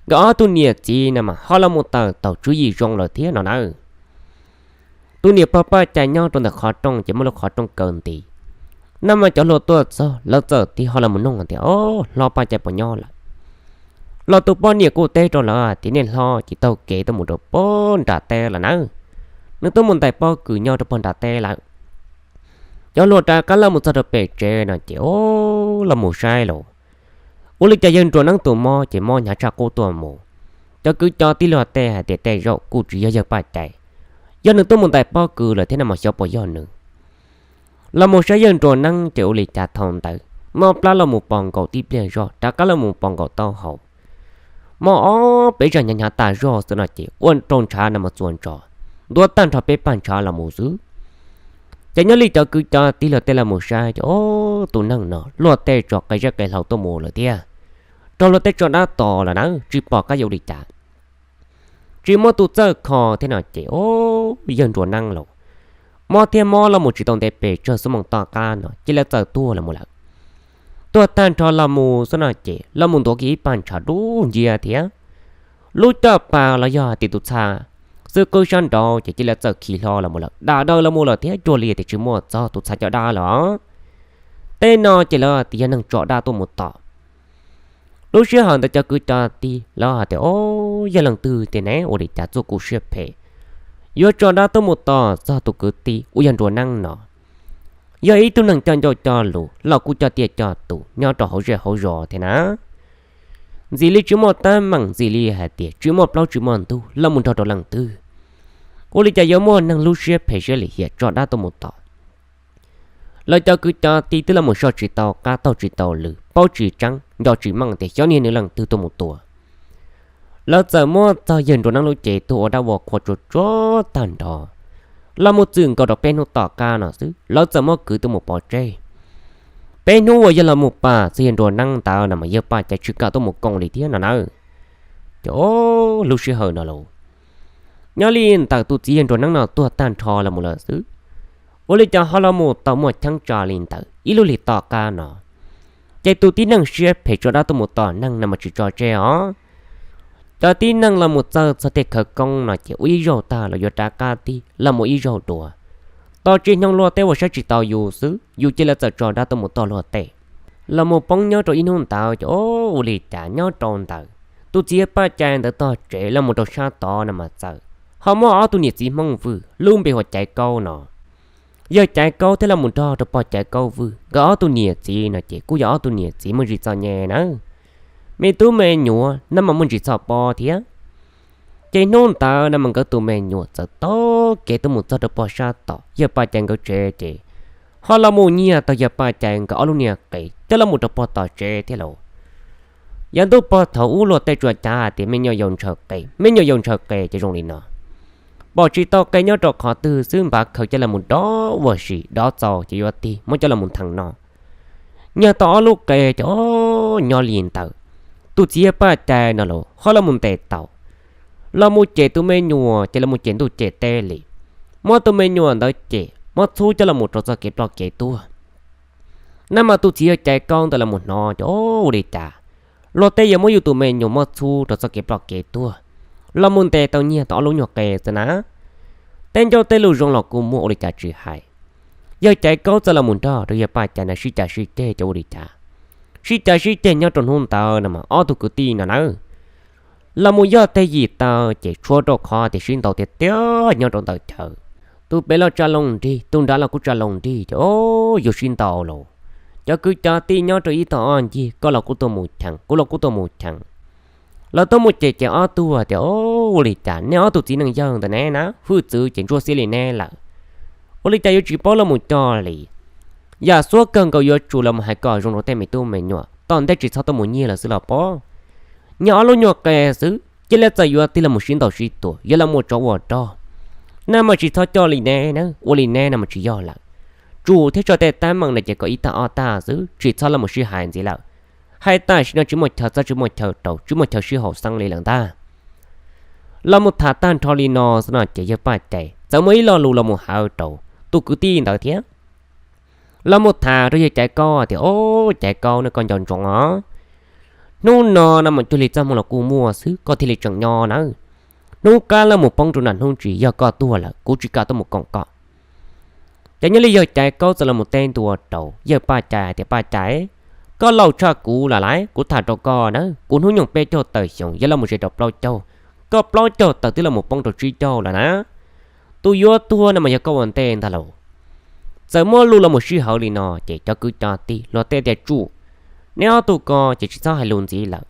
Nkawd ob tug niam txiv no mas ho los mus tawm taus tswv yim zoo lawm thiab no nawb. Tus niam pog Paj Cai nyob rau ntawm qhov rooj ces muaj lub qhov rooj kaw nti. Nag mas cov hluas tuaj txog lawv txawm tig ho los mus noog tias o, hlob Paj Cai puas nyob lawm? Los tus poj niam kuj teb rau lawv tias niaj hlob ces taug kev tuaj mus rau puag nram teb lawm nawb, nws tuaj mus ntais pob kws nyob rau puag nram teb lawm. Cov hluas rov qab los mus txog rau pem tsev no ces o, los mus saib los, ua li cas yawg Nruas Neeb tus mob ces mob hnyav tshaj qub tuaj mus. Cov kwv cov tij luag tej hais tias tej zaum kuj tsis yog yawg Paj Cai, yog nws tuaj mus ntais pob kws lawm thiab no mas xyov puas yog nws. Los mus saib yawg Nruas Neeb ces ua li cas thaum ntawd mob plab los mus pos nkaus tib pliag zog rov qab los mus pos nkaus taub hau, mob ob peb zag hnyav hnyav tas zog xwb no ces ua rau ntshav no mas txuas ntsos, ntuav tag nrho peb pag ntshav los mus xwb. Ces nyob li cov kwv cov tij luag tej los mus saib ces o, tus neeg no luag tej tso qe zeb qe hlau tuaj mus lawm thiab, raug luag tej tso dab tom lawm na tsis pom qab yuav ua li cas. Tsis muaj tus txawj kho thiab no ces o, yawg Nruas Neeb los mob thiab mob los mus tsis tau ntev pes tsawg xuab moos tom qab no ces lawv txawm tuag los mus lawm. Tuag tag nrho los mus xwb no ces los mus ntuav kiag ib pag ntshav dub nciab thiab. Lub caj pas los yog hais tias tus txha xwb qwb sab nraud ces cia li txawm khi hlo los mus lawm, dam daws los mus lawm thiab cuag li tias tsis muaj txog tus txha coj dab lawm. Tej no ces lawv tias yog neeg tso dab tuaj mus tom. Lub sij hawm ntawd cov kwv cov tij lawv hais tias o, yog leej twg tiag ne ua li cas txuj kum siab phem yuav tso dab tuaj mus tom txog tus kwv tij uas yog Nruas Neeb no. Yog ib tug neeg coj ncauj coj lus los kuj coj tiaj coj tus nyob rau hauv zej hauv zos thiab na. Ntxim li tsis muaj teeb meem, ntxim li hais tias tsis muaj plaub tsis muaj ntug los mus nrog rau leej twg. Ua li cas yuav muaj neeg lub siab phem siab lim hiam tso dab tuaj mus tom? Lawv cov kwv cov tij twb los mus soj tsis tau qab taug tsis tau lw, paub tsis tseeb nco tsis meej tias xyov niag nws leej twg tuaj mus tua. Lawv txawm muab txog yawg Nruas Neeb lub cev tuaj ua dab ua qhua tsuag tsuag tag nrho. Los mus txwm nkaus rau peb hnub tom qab no xwb lawv txawm muab kwv tuaj mus pov tseg. Peb hnub uas yog los mus pam txiv yawg Nruas Neeb ntawd no mas yawg Paj Cai tsis kam tuaj mus koom li thiab no na. Ces lub sij hawm no los nyob li ntawm tus txiv yawg Nruas Neeb no tuag tag nrho los mus lawm xwb, ua li cas ho los mus tau muaj cheeb tsam li ntawd ib lub hlis tom qab no. Ces tus tib neeg siab phem tso dab tuaj mus tom neeg no mas tsis tso tseg os. Cov tib neeg los mus txawj txog tej khawv koob no ces ua ib zaug tag los yuav rov qab tig los mus ib zaug dua. Tos tsis nyoog luag tej uas saib tsis taus yus xwb yus cia li txawm tso dab tuaj mus tom luag tej. Los mus poob nyob rau ib hnub ntawd ces ua li cas nyob rau ntawd tus txiv yawg Paj Cai ntawd tog tsev los mus rau sab tod no mas txawm ho muaj ob tug niam txiv Hmoob Vwj lub npe hu ua Caiv Kaub no. Yawg Caiv Kaub thiab los mus nrog rau pog Caiv Kaub Vwj nkawd ob tug niam txiv no ces kuj yog ob tug niam txiv muaj ntsis txom nyem nawb. Me tub me nyuam no mas muaj ntsis txhoj pob thiab. Ces hnub ntawd no mas nkawd tus me nyuam txawm taug kev tuaj mus txog rau pog sab tom yawg Paj Cai nkawd tsev ces ho los mus nyiag tau yawg Paj Cai nkawd ob lub niag qe coj los mus rau pog tom tsev thiab lauj. Yav ntuj pog thaum ub luag tej tsuas cav hais tias me nyuam yaus ntshaw qe, me nyuam yaus ntshaw qe ces zoo li no. Pom tsis tau qe nyob rau qhov twg xwb npav khaws coj los mus dov ua si dov txaus ces yuav tig muab coj los mus theem no. Nyiag tau ob lub qe ces o, nyob li ntawd tus txiv yawg Paj Cai no los ho los mus ntes tau, los mus cem tus me nyuam ces los mus cem ntuj cem teb li. Muab tus me nyuam ntawd cem muab txhub coj los mus rau txoj kev ploj kev tuag. Nab mas tus txiv yawg Caiv Kaub ntawd los mus hnov ces o, ua li cas luag tej yuav muab yus tus me nyuam muab txhub rau txoj kev ploj kev tuag, los mus ntes tau nyiag tau ob lub nyuag qe xwb na. Tej ncauj tej lus zoo los kuj muaj ua li cas tsis hais. Yawg Caiv Kaub txawm los mus nrog rau yawg Paj Cai na sib cav sib ceg ces ua li cas sib cav sib ceg nyob rau hnub ntawd no mas ob tug kwv tij no nawb los mus yog tej yim taw ces tshuav rau qhov tias sib ntaus tiag tiag nyob rau ntawm chaw. Tus pem los tsa loo nrig tus nrad los kuj tsa loo nrig ces o, yuav sib ntaus los. Cov kwv cov tij nyob rau ib tog ob ncig koj los kuj tuaj mus cheem kuv los kuj tuaj mus cheem. Lawv tuaj mus cem ces ob tug tias o, ua li cas neb ob tug txiv neej yawg ntawd ne na hwj txwv ces ntsuab xiab li neb lawm. Ua li cas yuav tsis paub los mus coj li. Yam xuab kawg nkaus yuav tsum los mus hais kom zoo rau tej me tub me nyuam tom ntej tsis txhob tuaj mus nyiag lawv xwb los pob. Nyiag ob lub nyuag qe xwb cia li txawm yuav tig los mus sib ntaus sib tua yuav los mus tsov ua rog. Nab mas tsis txhob coj li neb na ua li neb no mas tsis yog lawm. Tsum thiab tso tej teeb meem no ces kom ib tag ob tag xwb tsis txhob los mus sib hais ntxiv lawm. Hais tam sim no tsis muaj chaw txob tsis muaj chaw rau tsis muaj chaw sib haum xeeb li lawm ntag. Los mus tham tag nrho li no xwb no ces yawg Paj Cai txawm muaj ib lo lus los mus hawv rau tus kwv tij ntawd thiab. Los mus tham rau yawg Caiv Kaub tias o, Caiv Kaub ne koj nco ntsoov os. Hnub no no mas cuag li txoj hmoo los kuj muaj xwb koj thiaj li tseem nyob nawb. Hnub qab los mus poob rau nram hnub tsis yog koj tuag lawm kuv tsis kam tuaj mus koom koj. Ces nyob li yawg Caiv Kaub txawm los mus teb ntua rau yawg Paj Cai hais tias Paj Cai, koj laus tshaj kuv lawm lauj kuv tham rau koj na kuv hnub nyoog peb caug tawm xyoo yog los mus ze rau plaub caug, koj plaub caug tawm twb los mus poob rau tsib caug lawm na. Tus yuav tuag no mas yog koj ua ntej ntag lauj. Txawm muaj lus los mus sij hawm li no ces cov kwv cov tij luag tej tias tsum, neb ob tug ko ces tsis txhob hais lus ntxiv lawm.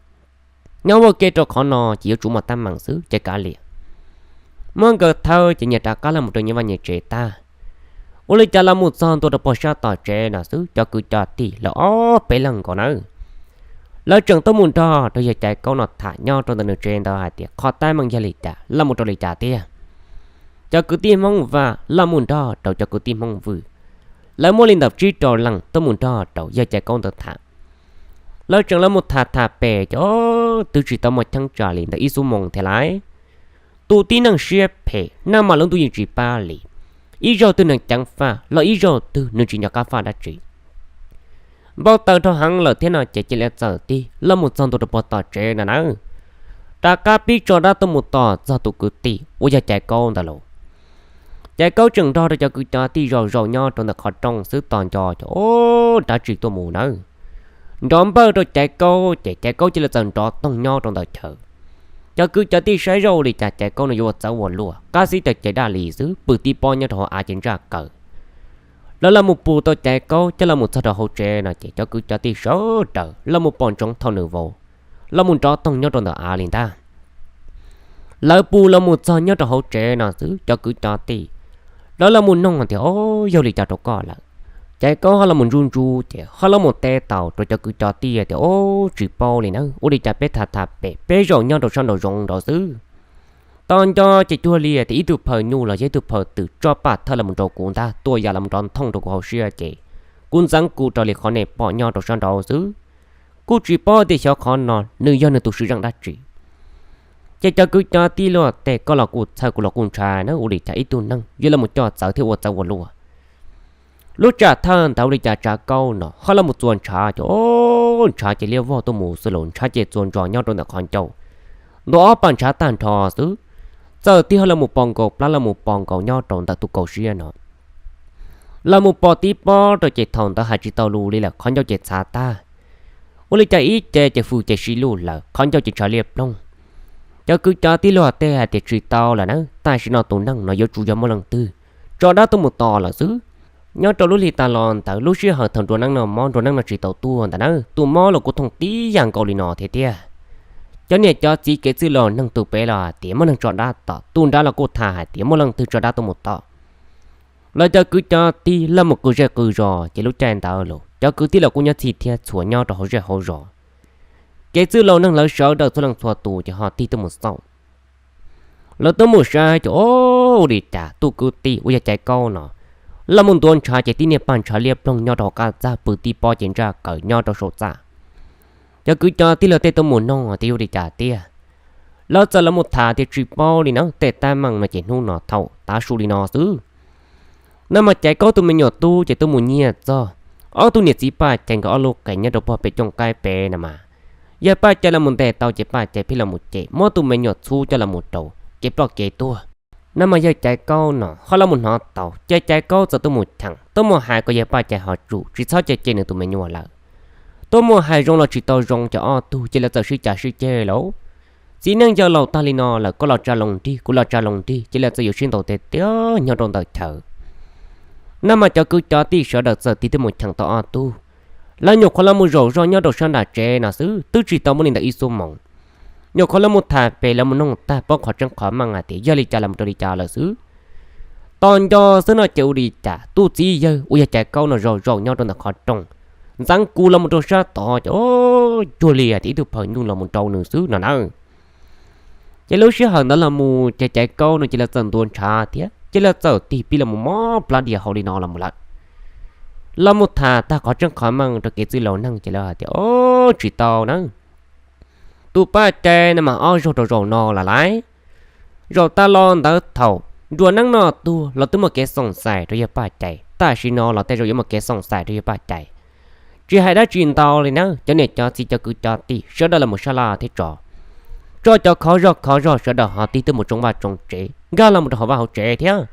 Nyob ua ke rau qhov no ces yuav tsum muaj teeb meem xwb ces kav liam. Muab nkawd thawb ces nyias rov qab los mus rau nyias vaj nyias tsev tag. Ua li cas los mus txog ntua rau pog sab tom tsev no xwb cov kwv cov tij lawv ob peb leeg nkaus nawb, lawv tseem tuaj mus nrog rau yawg Caiv Kaub no tham nyob rau ntawm nws tsev ntawd hais tias qhov teeb meem yog li cas los mus rau li cas tiag. Cov kwv tij Hmoob Vaj los mus nrog rau cov kwv tij Hmoob Vwj, lawv muaj li ntawm tsib rau leej tuaj mus nrog rau yawg Caiv Kaub ntawd tham. Lawv tseem los mus tham tham pem ces twb tsis tau muaj cheeb tsam li ntawm ib xuab moos thiab lauj. Tus tib neeg siab phem nab mas lub ntuj yeej tsis pab li. Ib zaug twg nws ceev faj los ib zaug twg nws tsis nco qab faj dab tsi. Npau taws dhau heev lawm thiab no ces cia li txawm tig los mus txog ntua rau pog tom tsev no nawb. Rov qab pib tso dab tuaj mus tom txog tus kwv tij uas yog Caiv Kaub ntawd lauj. Caiv Kaub tseem nrog rau cov kwv cov tij zaum zaum nyob rau ntawm qhov rooj xwb tos nco ces o, dab tsi tuaj mus nawb. Nrov npawj rau Caiv Kaub ces Caiv Kaub cia li txawm nrov toog nyob rau ntawm chaw. Cov kwv cov tij saib zoj ua li cas Caiv Kaub no yuav ua txawv ua luaj qab xib taw ces daj li xwb pw tib pob nyob rau hauv av ces ntsaj kaw. Lawv los mus pus tau Caiv Kaub coj los mus txog rau hauv tsev no ces cov kwv cov tij sawv daws los mus pom ntsoov thaum nws vau los mus nrov toog nyob rau ntawm av li ntag. Lawv pus los mus txog nyob rau hauv tsev no xwb cov kwv cov tij lawv los mus noog tias o, yog li cas rau koj lawm. Caiv Kaub ho los mus ntsub ntsub ces ho los mus teb tau rau cov kwv cov tij tias o, tsis paub li na ua li cas peb tham tham pem peb zaum nyob rau sab nraum zoov nraud xwb. To nco ces cuag li tias ib tug phaw nyuj los yog ib tug phaw twm tso paj thawj los mus rau kuv ntag, tuaj yam los mus rov nthooj rau kuv hauv siab ces kuv ntxeev kuv raws li qhov nej pom nyob rau sab nraud xwb. Kuj tsis paub tias xyov qhov no nws yog nws tus swm zeej dab tsi. Ces cov kwv cov tij luag tej, koj los kuj txhawj kuv los kuj ntshai na, ua li cas ib tug neeg yuav los mus coj txawv thiab ua txawv ua luaj. Lub tsam thawj ntawd ua li cas Tsav Kaub no ho los mus txuas ntshav ces, o, ntshav ces liab vog tuaj mus xwb los ntshav ces txuas ntsos nyob rau ntawm qhov ncauj, ntua ob paj ntshav tag nrho xwb. Txawm tig ho los mus pos nkaus plab los mus pos nkaus nyob rau ntawm tus kaus siab no. Los mus pos tib pob rau ces thaum ntawd hais tsis tau lus li lawm, qhov ncauj ces txhav tag. Ua li cas ib ce ces fws ces si lug lawm, qhov ncauj ces ntshav liab ploog. Cov kwv cov tij luag tej hais tias tsis tau lawm na, tam sim no tus neeg no yuav tsum yog muaj leej twg tso dab tuaj mus tom lawm xwb. Nyob rau lub hli tas los ntawd, lub sij hawm thaum nruas neeb no mob, nruas neeb no tsis tau tuaj ntawd na, tus mob los kuj thooj tib yam nkaus li no thiab tiag. Cov niam cov txiv kev txwj laus neeg tus pem los hais tias muaj neeg tso dab tom, tus nrad los kuj tham hais tias muaj leej twg tso dab tuaj mus tom. Lawv cov kwv cov tij los mus qw zej qw zos ces lub caij ntawd los cov kwv tij los kuj nyob txhij thiab txhua nyob rau hauv zej hauv zos. Kev txwj laus neeg lawv sawv daws txhua leej txhua tus ces ho tig tuaj mus xauj. Lawv tuaj mus saib ces, o, ua li cas tus kwv tij uas yog Caiv Kaub no los mus ntuav ntshav ces tib niag paj ntshav liab ploog nyob rau hauv qab txaj, pw tib pob ces ntsaj kaws nyob rau saum txaj. Cov kwv cov tij luag tej tuaj mus nug tias yuav ua li cas tiag. Lawv txawm los mus tham tias tsis paub li na, tej teeb meem no ces hnub no thaum tav su li no xwb. No mas Caiv Kaub tus me nyuam tub ces tuaj mus nyiag txog ob tug niam txiv Paj Cai nkawd ob lub qe nyob rau pog pem cooj qaib pem no mas, yawg Paj Cai los mus ntes tau ces Paj Cai pheej los mus cem, muab tus me nyuam txhub coj los mus rau ces ploj kev tuag. No mas yawg Caiv Kaub no ho los mus hnov tau ces Caiv Kaub txawm tuaj mus cheem, tuaj mus hais kom yawg Paj Cai ho tsum tsis txhob cem cem nws tus me nyuam lawm. Tuaj mus hais zoo los tsis tau zoo ces ob tug ces lawv txawm sib cav sib ceg lauj. Txiv neej yawg laus tag li no lawm, koj los tsa loo nrig, kuv los tsa loo nrig, ces lawv txawm yuav sib ntaus tes tiag nyob rau ntawm chaw. No mas cov kwv cov tij sawv daws txawm tig tuaj mus cheem tau ob tug. Lawv nyuam qhuav los mus zaum zog nyob rau sab nram tsev no xwb, twb tsis tau muaj li ntawm ib xuab moos. Nyuam qhuav los mus tham pem, los mus nug tag paub qhov tseeb qhov meej hais tias yog li cas los mus rau li cas lawm xwb. Tos nco xwb no ces ua li cas tus txiv yawg uas yog Caiv Kaub no zaum zaum nyob rau ntawm qhov rooj, ntxeev kuv los mus rau sab tod ces, o, cuag li hais tias ib tug phaw nyuj los mus nrau nws xwb no na. Ces lub sij hawm ntawd los mus ces Caiv Kaub no ces lawv txawm ntuav ntshav thiab ces lawv txawm tig pib los mus mob plab dias hau li no los mus lawm. Los mus tham tag qhov tseeb qhov meej rau kev txwj laus neeg ces lawv hais tias, o, tsis tau na. Tus Paj Cai no mas ob zaug rau zaum no los lawm. Zaum tas los ntawd thaum nruas neeb no tuag los twb muaj kev xoom xais rau yawg Paj Cai, tam sim no los tej zaum yuav muaj kev xoom xais rau yawg Paj Cai. Tsis hais dab tsi ntau li na, cov niam cov txiv cov kwv cov tij sawv daws los mus sab laj thiab tso, tso cov khov zog khov zog sawv daws ho tig tuaj mus tsoo vaj tsoo tsev, nkag los mus rau hauv vaj hauv tsev thiab.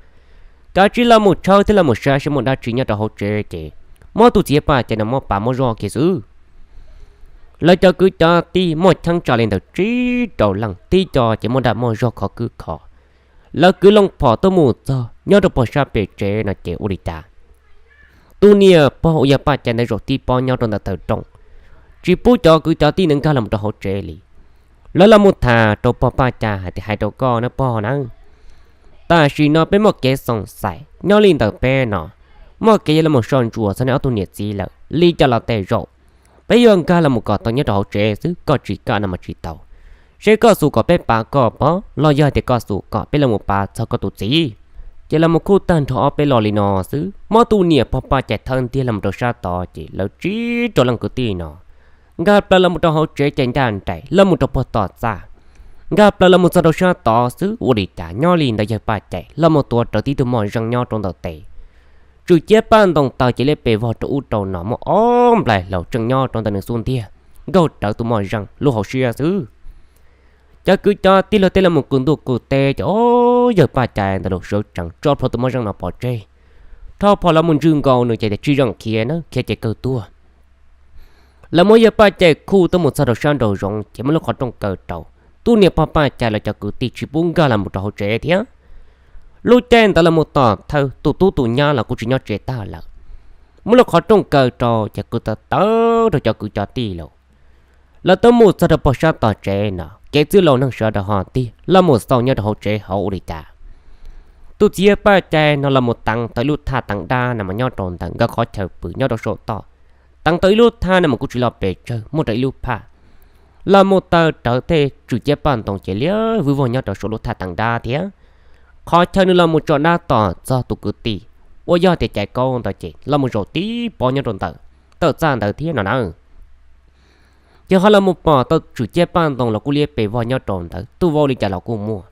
Kav tsij los mus tshawb thiab los mus saib seb muaj dab tsi nyob rau hauv tsev ces muab tus txiv yawg Paj Cai no muab pav muab zoj kiag xwb. Lawv cov kwv cov tij muaj cheeb tsam li ntawm tsib rau leej, tib co ces muaj dag muaj zog khov kwb kho. Lawv kwv loo phom tuaj mus txog nyob rau pog sab pem tsev no ces ua li cas tus niam pog uas yog Paj Cai ntawd zaum tib pob nyob rau ntawm taw rooj, tsis pub cov kwv cov tij ntawd nkag los mus rau hauv tsev li. Lawv los mus tham rau pog Paj Cai hais tias, hais rau koj na pog na, tam sim no peb muaj kev xoom xais nyob li ntawm peb no, muaj kev yuav los mus soj ntsuam txog nej ob tug niam txiv lawm, li cas los tej zaum peb yuav nkag los mus kom tau nyob rau hauv tsev xwb, koj tsis kam no mas tsis tau. Seb koj xav kom peb pav koj pob los yog hais tias koj xav kom peb los mus pav txog koj tus txiv. Ces los mus khuj tag nrho ob peb lo li no xwb, muab tus niam pog Paj Cai thawb ntiag los mus rau sab tod ces lawv tsib rau leej kwv tij no nkag plaws los mus rau hauv tsev ces ncaj nraim los mus rau puag tom txaj. Nkag plaws los mus txog rau sab tod xwb ua li cas nyob li ntawd yawg Paj Cai los mus tuav rawv tib tug moj zeej nyob rau ntawm tes, tswm ciab paj ntoos taws ces liab pes vog rau ub rau no muaj ob nplaim hlau tseem nyob rau ntawm nws xub ntiag, nkaug rawv tus moj zeej lub hauv siab xwb. Cov kwv cov tij luag tej los mus qw ntuj qw teb ces, o, yawg Paj Cai ntawd los sawv tsees tso plhuav tus moj zeej no pov tseg, rho phom los mus ntswj nkaus nws ces tias tsis zeem khiav na, khiav ces kawg tuag. Lawv muab yawg Paj Cai khuj tuaj mus txog rau sab nraum zoov ces muab lub qhov rooj kaw rau. Tus niam pog Paj Cai los cov kwv tij tsis pub nkag los mus rau hauv tsev thiab. Lub caij ntawd los mus tom thawj tus tub tus nyab los kuj tsis nyob tsev tag lawm. Muab lub qhov rooj kaw rau ces qw tawv tawv rau cov kwv cov tij lawm. Lawv twb mus txog rau pog sab tom tsev no, kev txwj laus neeg sawv daws ho tig los mus xauj nyob rau hauv tsev hauv ua li cas. Tus txiv yawg Paj Cai no los mus teev tau ib lub thaj teev dab no mas nyob rau ntawm nkawd qhov chaw pw nyob rau saum toj. Teev tau ib lub thaj no mas kuj tsis loj pes tsawg, muaj rau ib lub phaj. los mus taw rawv tej tswm ciab paj ntoos ces liab vwj vog nyob rau saum lub thaj teev dab thiab. Qhov chaw nws los mus tso dab tom txog tus kwv tij uas yog tias Caiv Kaub ntawd ces los mus zaum tib pob nyob rau ntawm tawm txaj ntawd thiab no na. Ces ho los mus pom tau tswm ciab paj ntoos los kuj liab pes vog nyob rau ntawd, tuaj vau li cas los kuj muaj.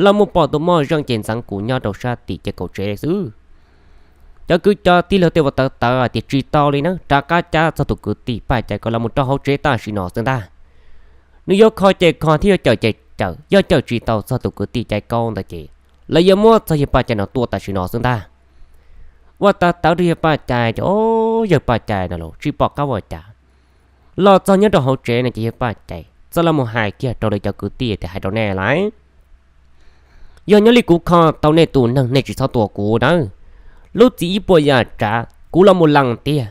Los mus pom tus moj zeej ces ntxeev kus nyob rau sab tim ces kaum tsev xwb. Cov kwv cov tij laug tej uas tawv tawv tias tsis tau li na, rov qab cab txog tus kwv tij Paj Cai Kaub los mus rau hauv tsev tam sim no xwb ntag. Nws yuav kho ces kho thiab yuav cawm ces cawm, yog cawm tsis tau txog tus kwv tij Caiv Kaub ntawd ces lawv yuav muab txog yawg Paj Cai no tua tam sim no xwb ntag. Ua tawv tawv rau yawg Paj Cai ces, o, yawg Paj Cai no los tsis pom qab ua cas. Los txog nyob rau hauv tsev no ces yawg Paj Cai txawm los mus hais kiag rau lawv cov kwv tij tias hais rau nej lawm, yog nyob li kuv kho tau nej tus neeg nej tsis txhob tua kuv nawb. Lub txim ib puas yam tsav kuv los mus lees tiag,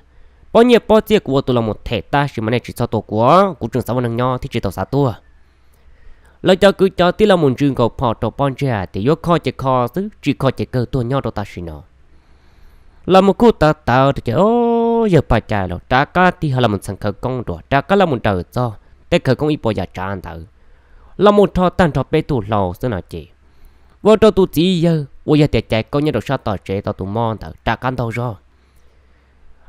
pob nyiaj pob txiaj kuv ua tus los mus them tab sis mas nej tsis txhob tua kuv, kuv tseem xav ua neeg nyob thiab tsis tau xav tuag. Lawv cov kwv cov tij los mus ntsws nkaus phom rau pob ntseg hais tias yuav kho ces kho xwb, tsis kho ces kawg tuag nyob rau tam sim no. Los mus kuj tawv tawv rau ces, o, yawg Paj Cai los rov qab tig ho los mus txheem khawv koob dua, rov qab los mus daws txog tej khawv koob ib puas yam tsav ntawd, los mus rho tag nrho peb tug hlau xwb no ces ua rau tus txiv yawg uas yog tias Caiv Kaub nyob rau sab tom tsev tau tus mob ntawd rov qab ntaug zog.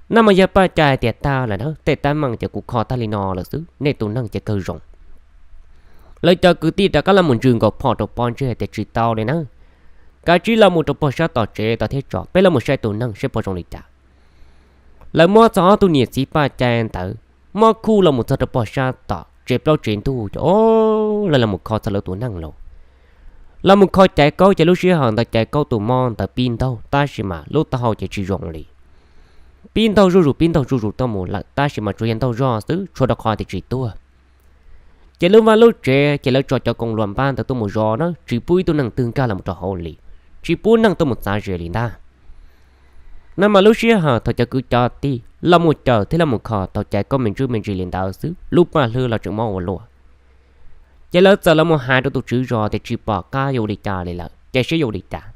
Nag mas yawg Paj Cai hais tias tag lawm na, tej teeb meem ces kuv kho tag li no lawm xwb, nej tus neeg ces kawg zoo. Lawv cov kwv tij rov qab los mus ntsws nkaus phom rau pob ntseg hais tias tsis tau li na, kav tsij los mus rau puag sab tom tsev tod thiab tso peb los mus saib tus neeg seb puas zoo li cas. Lawv muab txog ob tug niam txiv Paj Cai ntawd muab khuj los mus txog rau puag sab tom tsev plaub tsev ntug ces, o, lawv los mus kho txog lawv tus neeg los. Los mus kho Caiv Kaub ces lub sij hawm ntawd Caiv Kaub tus mob ntawd pib ntaug tab sis mas lub taub hau ces tsis zoo li. Pib ntaug zuj zus pib ntaug zuj zus tuaj mus lawm tab sis mas tsuas yog ntaug zog xwb, tsis ua rau qhov tias tsis tuag. Ces lub vaj lub tsev ces lawv tso cov koom luam npab ntawd tuaj mus zov na, tsis pub ib tug neeg twg nkag los rau hauv li, tsis pub neeg tuaj mus txav ze li ntag. Nag mas lub sij hawm thaum cov kwv cov tij los mus cawm thiab los mus kho tau Caiv Kaub me ntsuj me ntsis li ntawd xwb, lub paj hlwb los tseem mob ua luaj. Ces lawv txawm los mus hais rau tus tswv zos tias tsis pom qab yuav ua li cas li lawm, ces seb yuav ua li cas.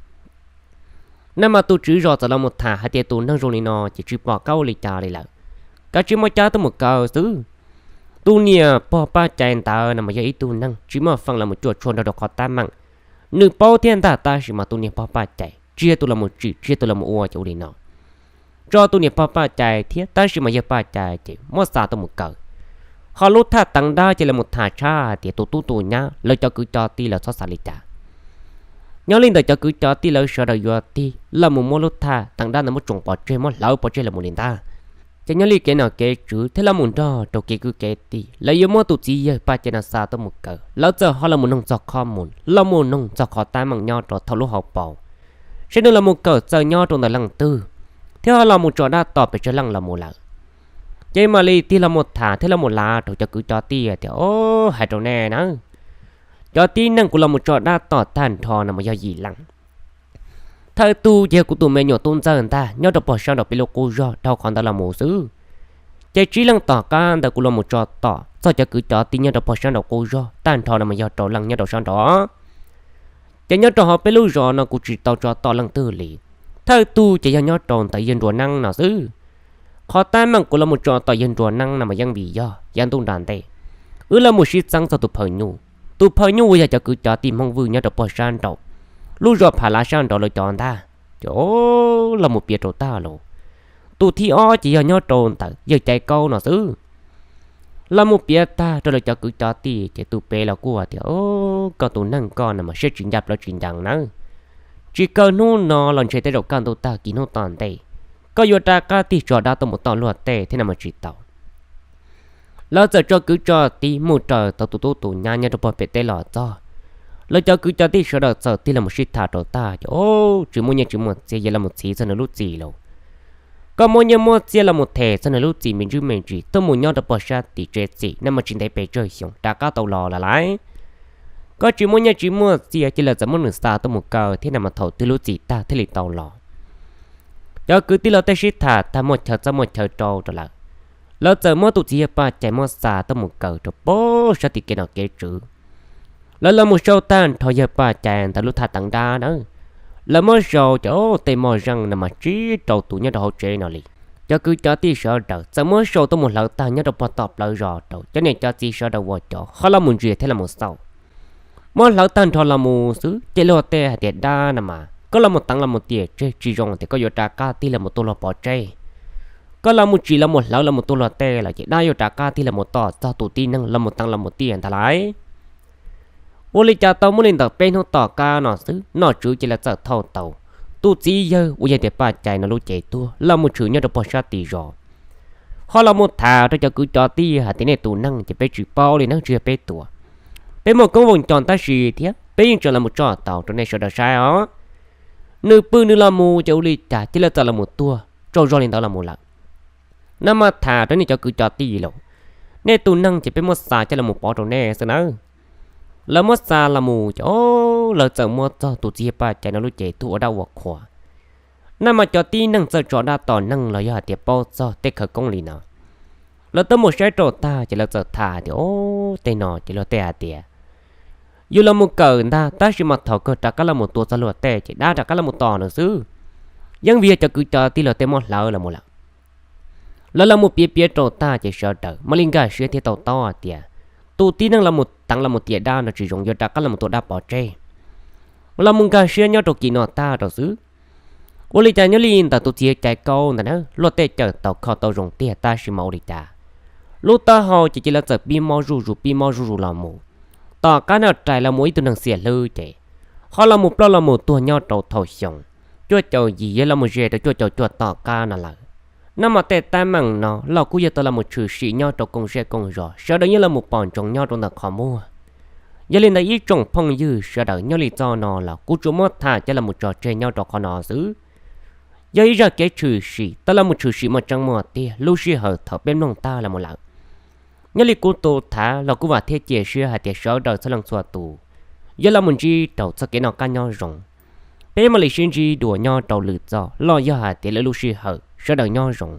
Nag mas tus tswv zos txawm los mus tham hais tias tus neeg zoo li no ces tsis pom qab ua li cas li lawm, kav tsij muab cab tuaj mus kaw xwb. Tus niam pog Paj Cai ntawd no mas yog ib tug neeg tsis muaj feem los mus cuam tshuam nrog rau qhov teeb meem. Nws paub thiab ntag tab sis mas tus niam pog Paj Cai tsis yog tus los mus tsim tsis yog tus los mus ua ces ua li no. Tso tus niam pog Paj Cai thiab tab sis mas yawg Paj Cai ces muab xa tuaj mus kaw. Ho lub thaj teev dab ces los mus tham tshaj hais tias tus tub tus nyab lawv cov kwv cov tij lawv txhob xav li cas. Nyob li ntawd cov kwv cov tij lawv sawv daws yuav tig los mus muab lub thaj teev dab ntawd muab tsoom pov tseg muab hlawv pov tseg los mus li ntag. Ces nyob li kev nom kev tswv thiab los mus nrog rau kev kwv kev tij lawv yuav muab tus txiv yawg Paj Cai no xa tuaj mus kaw, lawv txawm ho los mus noog txog qhov mus los mus noog txog qhov teeb meem nyob rau thaum lub hauv paus, seb nws los mus kawm txawj nyob rau ntawm leej twg, thiab ho los mus tso dab tom pes tsawg leej los mus lawm. Ces mam li tig los mus tham thiab los mus lav rau cov kwv cov tij tias, o, hais rau nej na, cov tib neeg kuv los mus tso dab tom tag nrho no mas yog yim leej. Thawj tug ces yog kuv tus me nyuam tub ntxawg ntag nyob rau puag sab nraum peb lub qub zog dhau qhov ntawd los mus xwb. Ces tsib leej tom qab ntawd kuv los mus tso tom txog cov kwv cov tij nyob rau puag sab nraum qub zog tag nrho no mas yog rau leej nyob rau sab nraud. Ces nyob rau hauv peb lub zos no kuv tsis tau tso tom leej twg li. Thawj tug ces yog nyob rau ntawm yawg Nruas Neeb no xwb. Qhov teeb meem kuv los mus tso tom yawg Nruas Neeb no mas yeej vim yog yav ntuj nram ntej wb los mus sib txeeb txog tus phaw nyuj. Tus phaw nyuj uas yog cov kwv cov tij Hmoob Vwj nyob rau puag sab nraum lub zos Phav Lav sab nraud lawv cov ntag. Ces los mus piav rau tag los. Tus thib ob ces yog nyob rau ntawm yawg Caiv Kaub no xwb. Los mus piav tag rau lawv cov kwv cov tij ces tus pem los kuj tias, koj tus neeg koj no mas siab tsis ncaj plawv tsis ncees nawb. Tsis kawg hnub no los ntshe tej zaum kaj ntug tag kis hnub tom ntej koj yuav rov qab tig tso dab tuaj mus tom luag tej thiab no mas tsis tau. Lawv txawm tso kwv tso tij mus raws tau tus tub tus nyab nyob rau puag pem teb los txog. Lawv cov kwv cov tij sawv daws txawm tig los mus sib tham rau tag ces, tsis muaj nyiaj tsis muaj txiaj yuav los mus txhiv txog nws lub txim los. Koj muaj nyiaj muaj txiaj los mus them txog nws lub txim me ntsis me ntsis tuaj mus nyob rau puag sab tim tsev txim no mas tsis ntev pes tsawg xyoo rov qab tau los lawm lauj. Koj tsis muaj nyiaj tsis muaj txiaj ces lawv txawm muab nws xa tuaj mus kaw thiab no mas thaum twg lub txim tag thiaj li tau los. Cov kwv tij los tej sib tham tag muaj chaw txoj muaj chaw rau rau lawm, lawv txawm muab tus txiv yawg Paj Cai muab xa tuaj mus kaw rau puag sab tim kev nom kev tswv. Lawv los mus sau tag nrho yawg Paj Cai ntawd lub thaj teev dab na. Lawv muab sau ces tej moj zeej no mas tsib rau tus nyob rau hauv tsev no li. Cov kwv cov tij sawv daws txawm muab sau tuaj mus hlawv tag nyob rau puag tom plawv zos rau cov niam cov txiv sawv daws ua cov ho los mus ntsia thiab los mus xauj. Muab hlawv tag nrho los mus xwb ces luag tej hais tias dab no mas koj los mus teev los mus tiam tseg tsis zoo tias koj yuav rov qab tig los mus tua luag pov tseg. Koj los mus tsim los mus hlawv los mus tua luag tej lawm ces dab yuav rov qab tig los mus tom txog tus tib neeg los mus teev los mus tiam ntag lauj. Ua li cas tau muaj li ntawm peb hnub tom qab no xwb nom tswv ces lawv txawm thauj tau tus txiv yawg uas yog tias Paj Cai no lub cev tuag los mus tshwm nyob rau puag sab tim zos. Ho los mus tham rau cov kwv cov tij hais tias nej tus neeg ces peb tsis paub li na, tsis yog peb tua. Peb muaj koob voos cog tab sis thiab peb yeej tseem los mus tso tau rau nej sawv daws saib os. Nws pw nws los mus ces ua li cas cia li txawm los mus tuag tsaug zog li ntawd los mus lawm. Nab mas tham rau nej cov kwv cov tij los, nej tus neeg ces peb muab xa coj los mus pov rau nej xwb nawb. Lawv muab xa los mus ces o, lawv txawm muab txog tus txiv yawg Paj Cai no lub cev tuag ua dab ua qhua. Nab mas cov tib neeg txawm tso dab tom neeg los yog hais tias paub txog tej khawv koob li no, lawv twb mus saib rau tag ces lawv txawm tham tias o, tej no ces luag tej hais tias yus los mus kawm ntag tab sis mas thaum kawg rov qab los mus tua txog luag tej ces dab rov qab los mus tom nws xwb. Yeej vim yog cov kwv cov tij luag tej muab hlawv los mus lawm. Lawv los mus piav piav rau tag ces sawv daws mam li nkag siab thiab tau taub hais tias tus tib neeg los mus teev los mus tiam dab no tsis zoo, yuav rov qab los mus tua dab pov tseg. Los mus nkag siab nyob rau kis no tag rau xwb. Ua li cas nyob li ntawm tus txiv yawg Cai Kaub ntawd na, luag tej cawm tau kho tau zoo tiag tab sis mas ua li cas lub taub hau ces cia li txawm pib mob zuj zus pib mob zuj zus los mus. Tom qab no rais los mus ib tug neeg xiam hlwb ces ho los mus ploj los mus tuag nyob rau thaum xyoo cuaj caum yim yuav los mus ze rau cuaj caum cuaj tom qab no lawm. Nab mas tej teeb meem no los kuj yog tau los mus tshwm sim nyob rau koom zej koom zos sawv daws yeej los mus pom ntsoov nyob rau ntawm qhov muag. Yog li ntawd ib tsoom phooj ywg sawv daws nyob li txoj no los kuv tsuas muab tham coj los mus tso tseg nyob rau qhov no xwb. Yog ib zaj kev tshwm sim tau los mus tshwm sim muaj tseeb muaj tiag lub sij hawm thaum peb mloog tag los mus lawm. Nyob li kuv tus tham los kuj vam thiab cia siab hais tias sawv daws txhua leej txhua tus yuav los mus ntsib rau txoj kev noj qab nyob zoo. Peb mam li sib ntsib dua nyob rau lwm txoj los yog hais tias lwm lub sij hawm, sawv daws nyob zoo.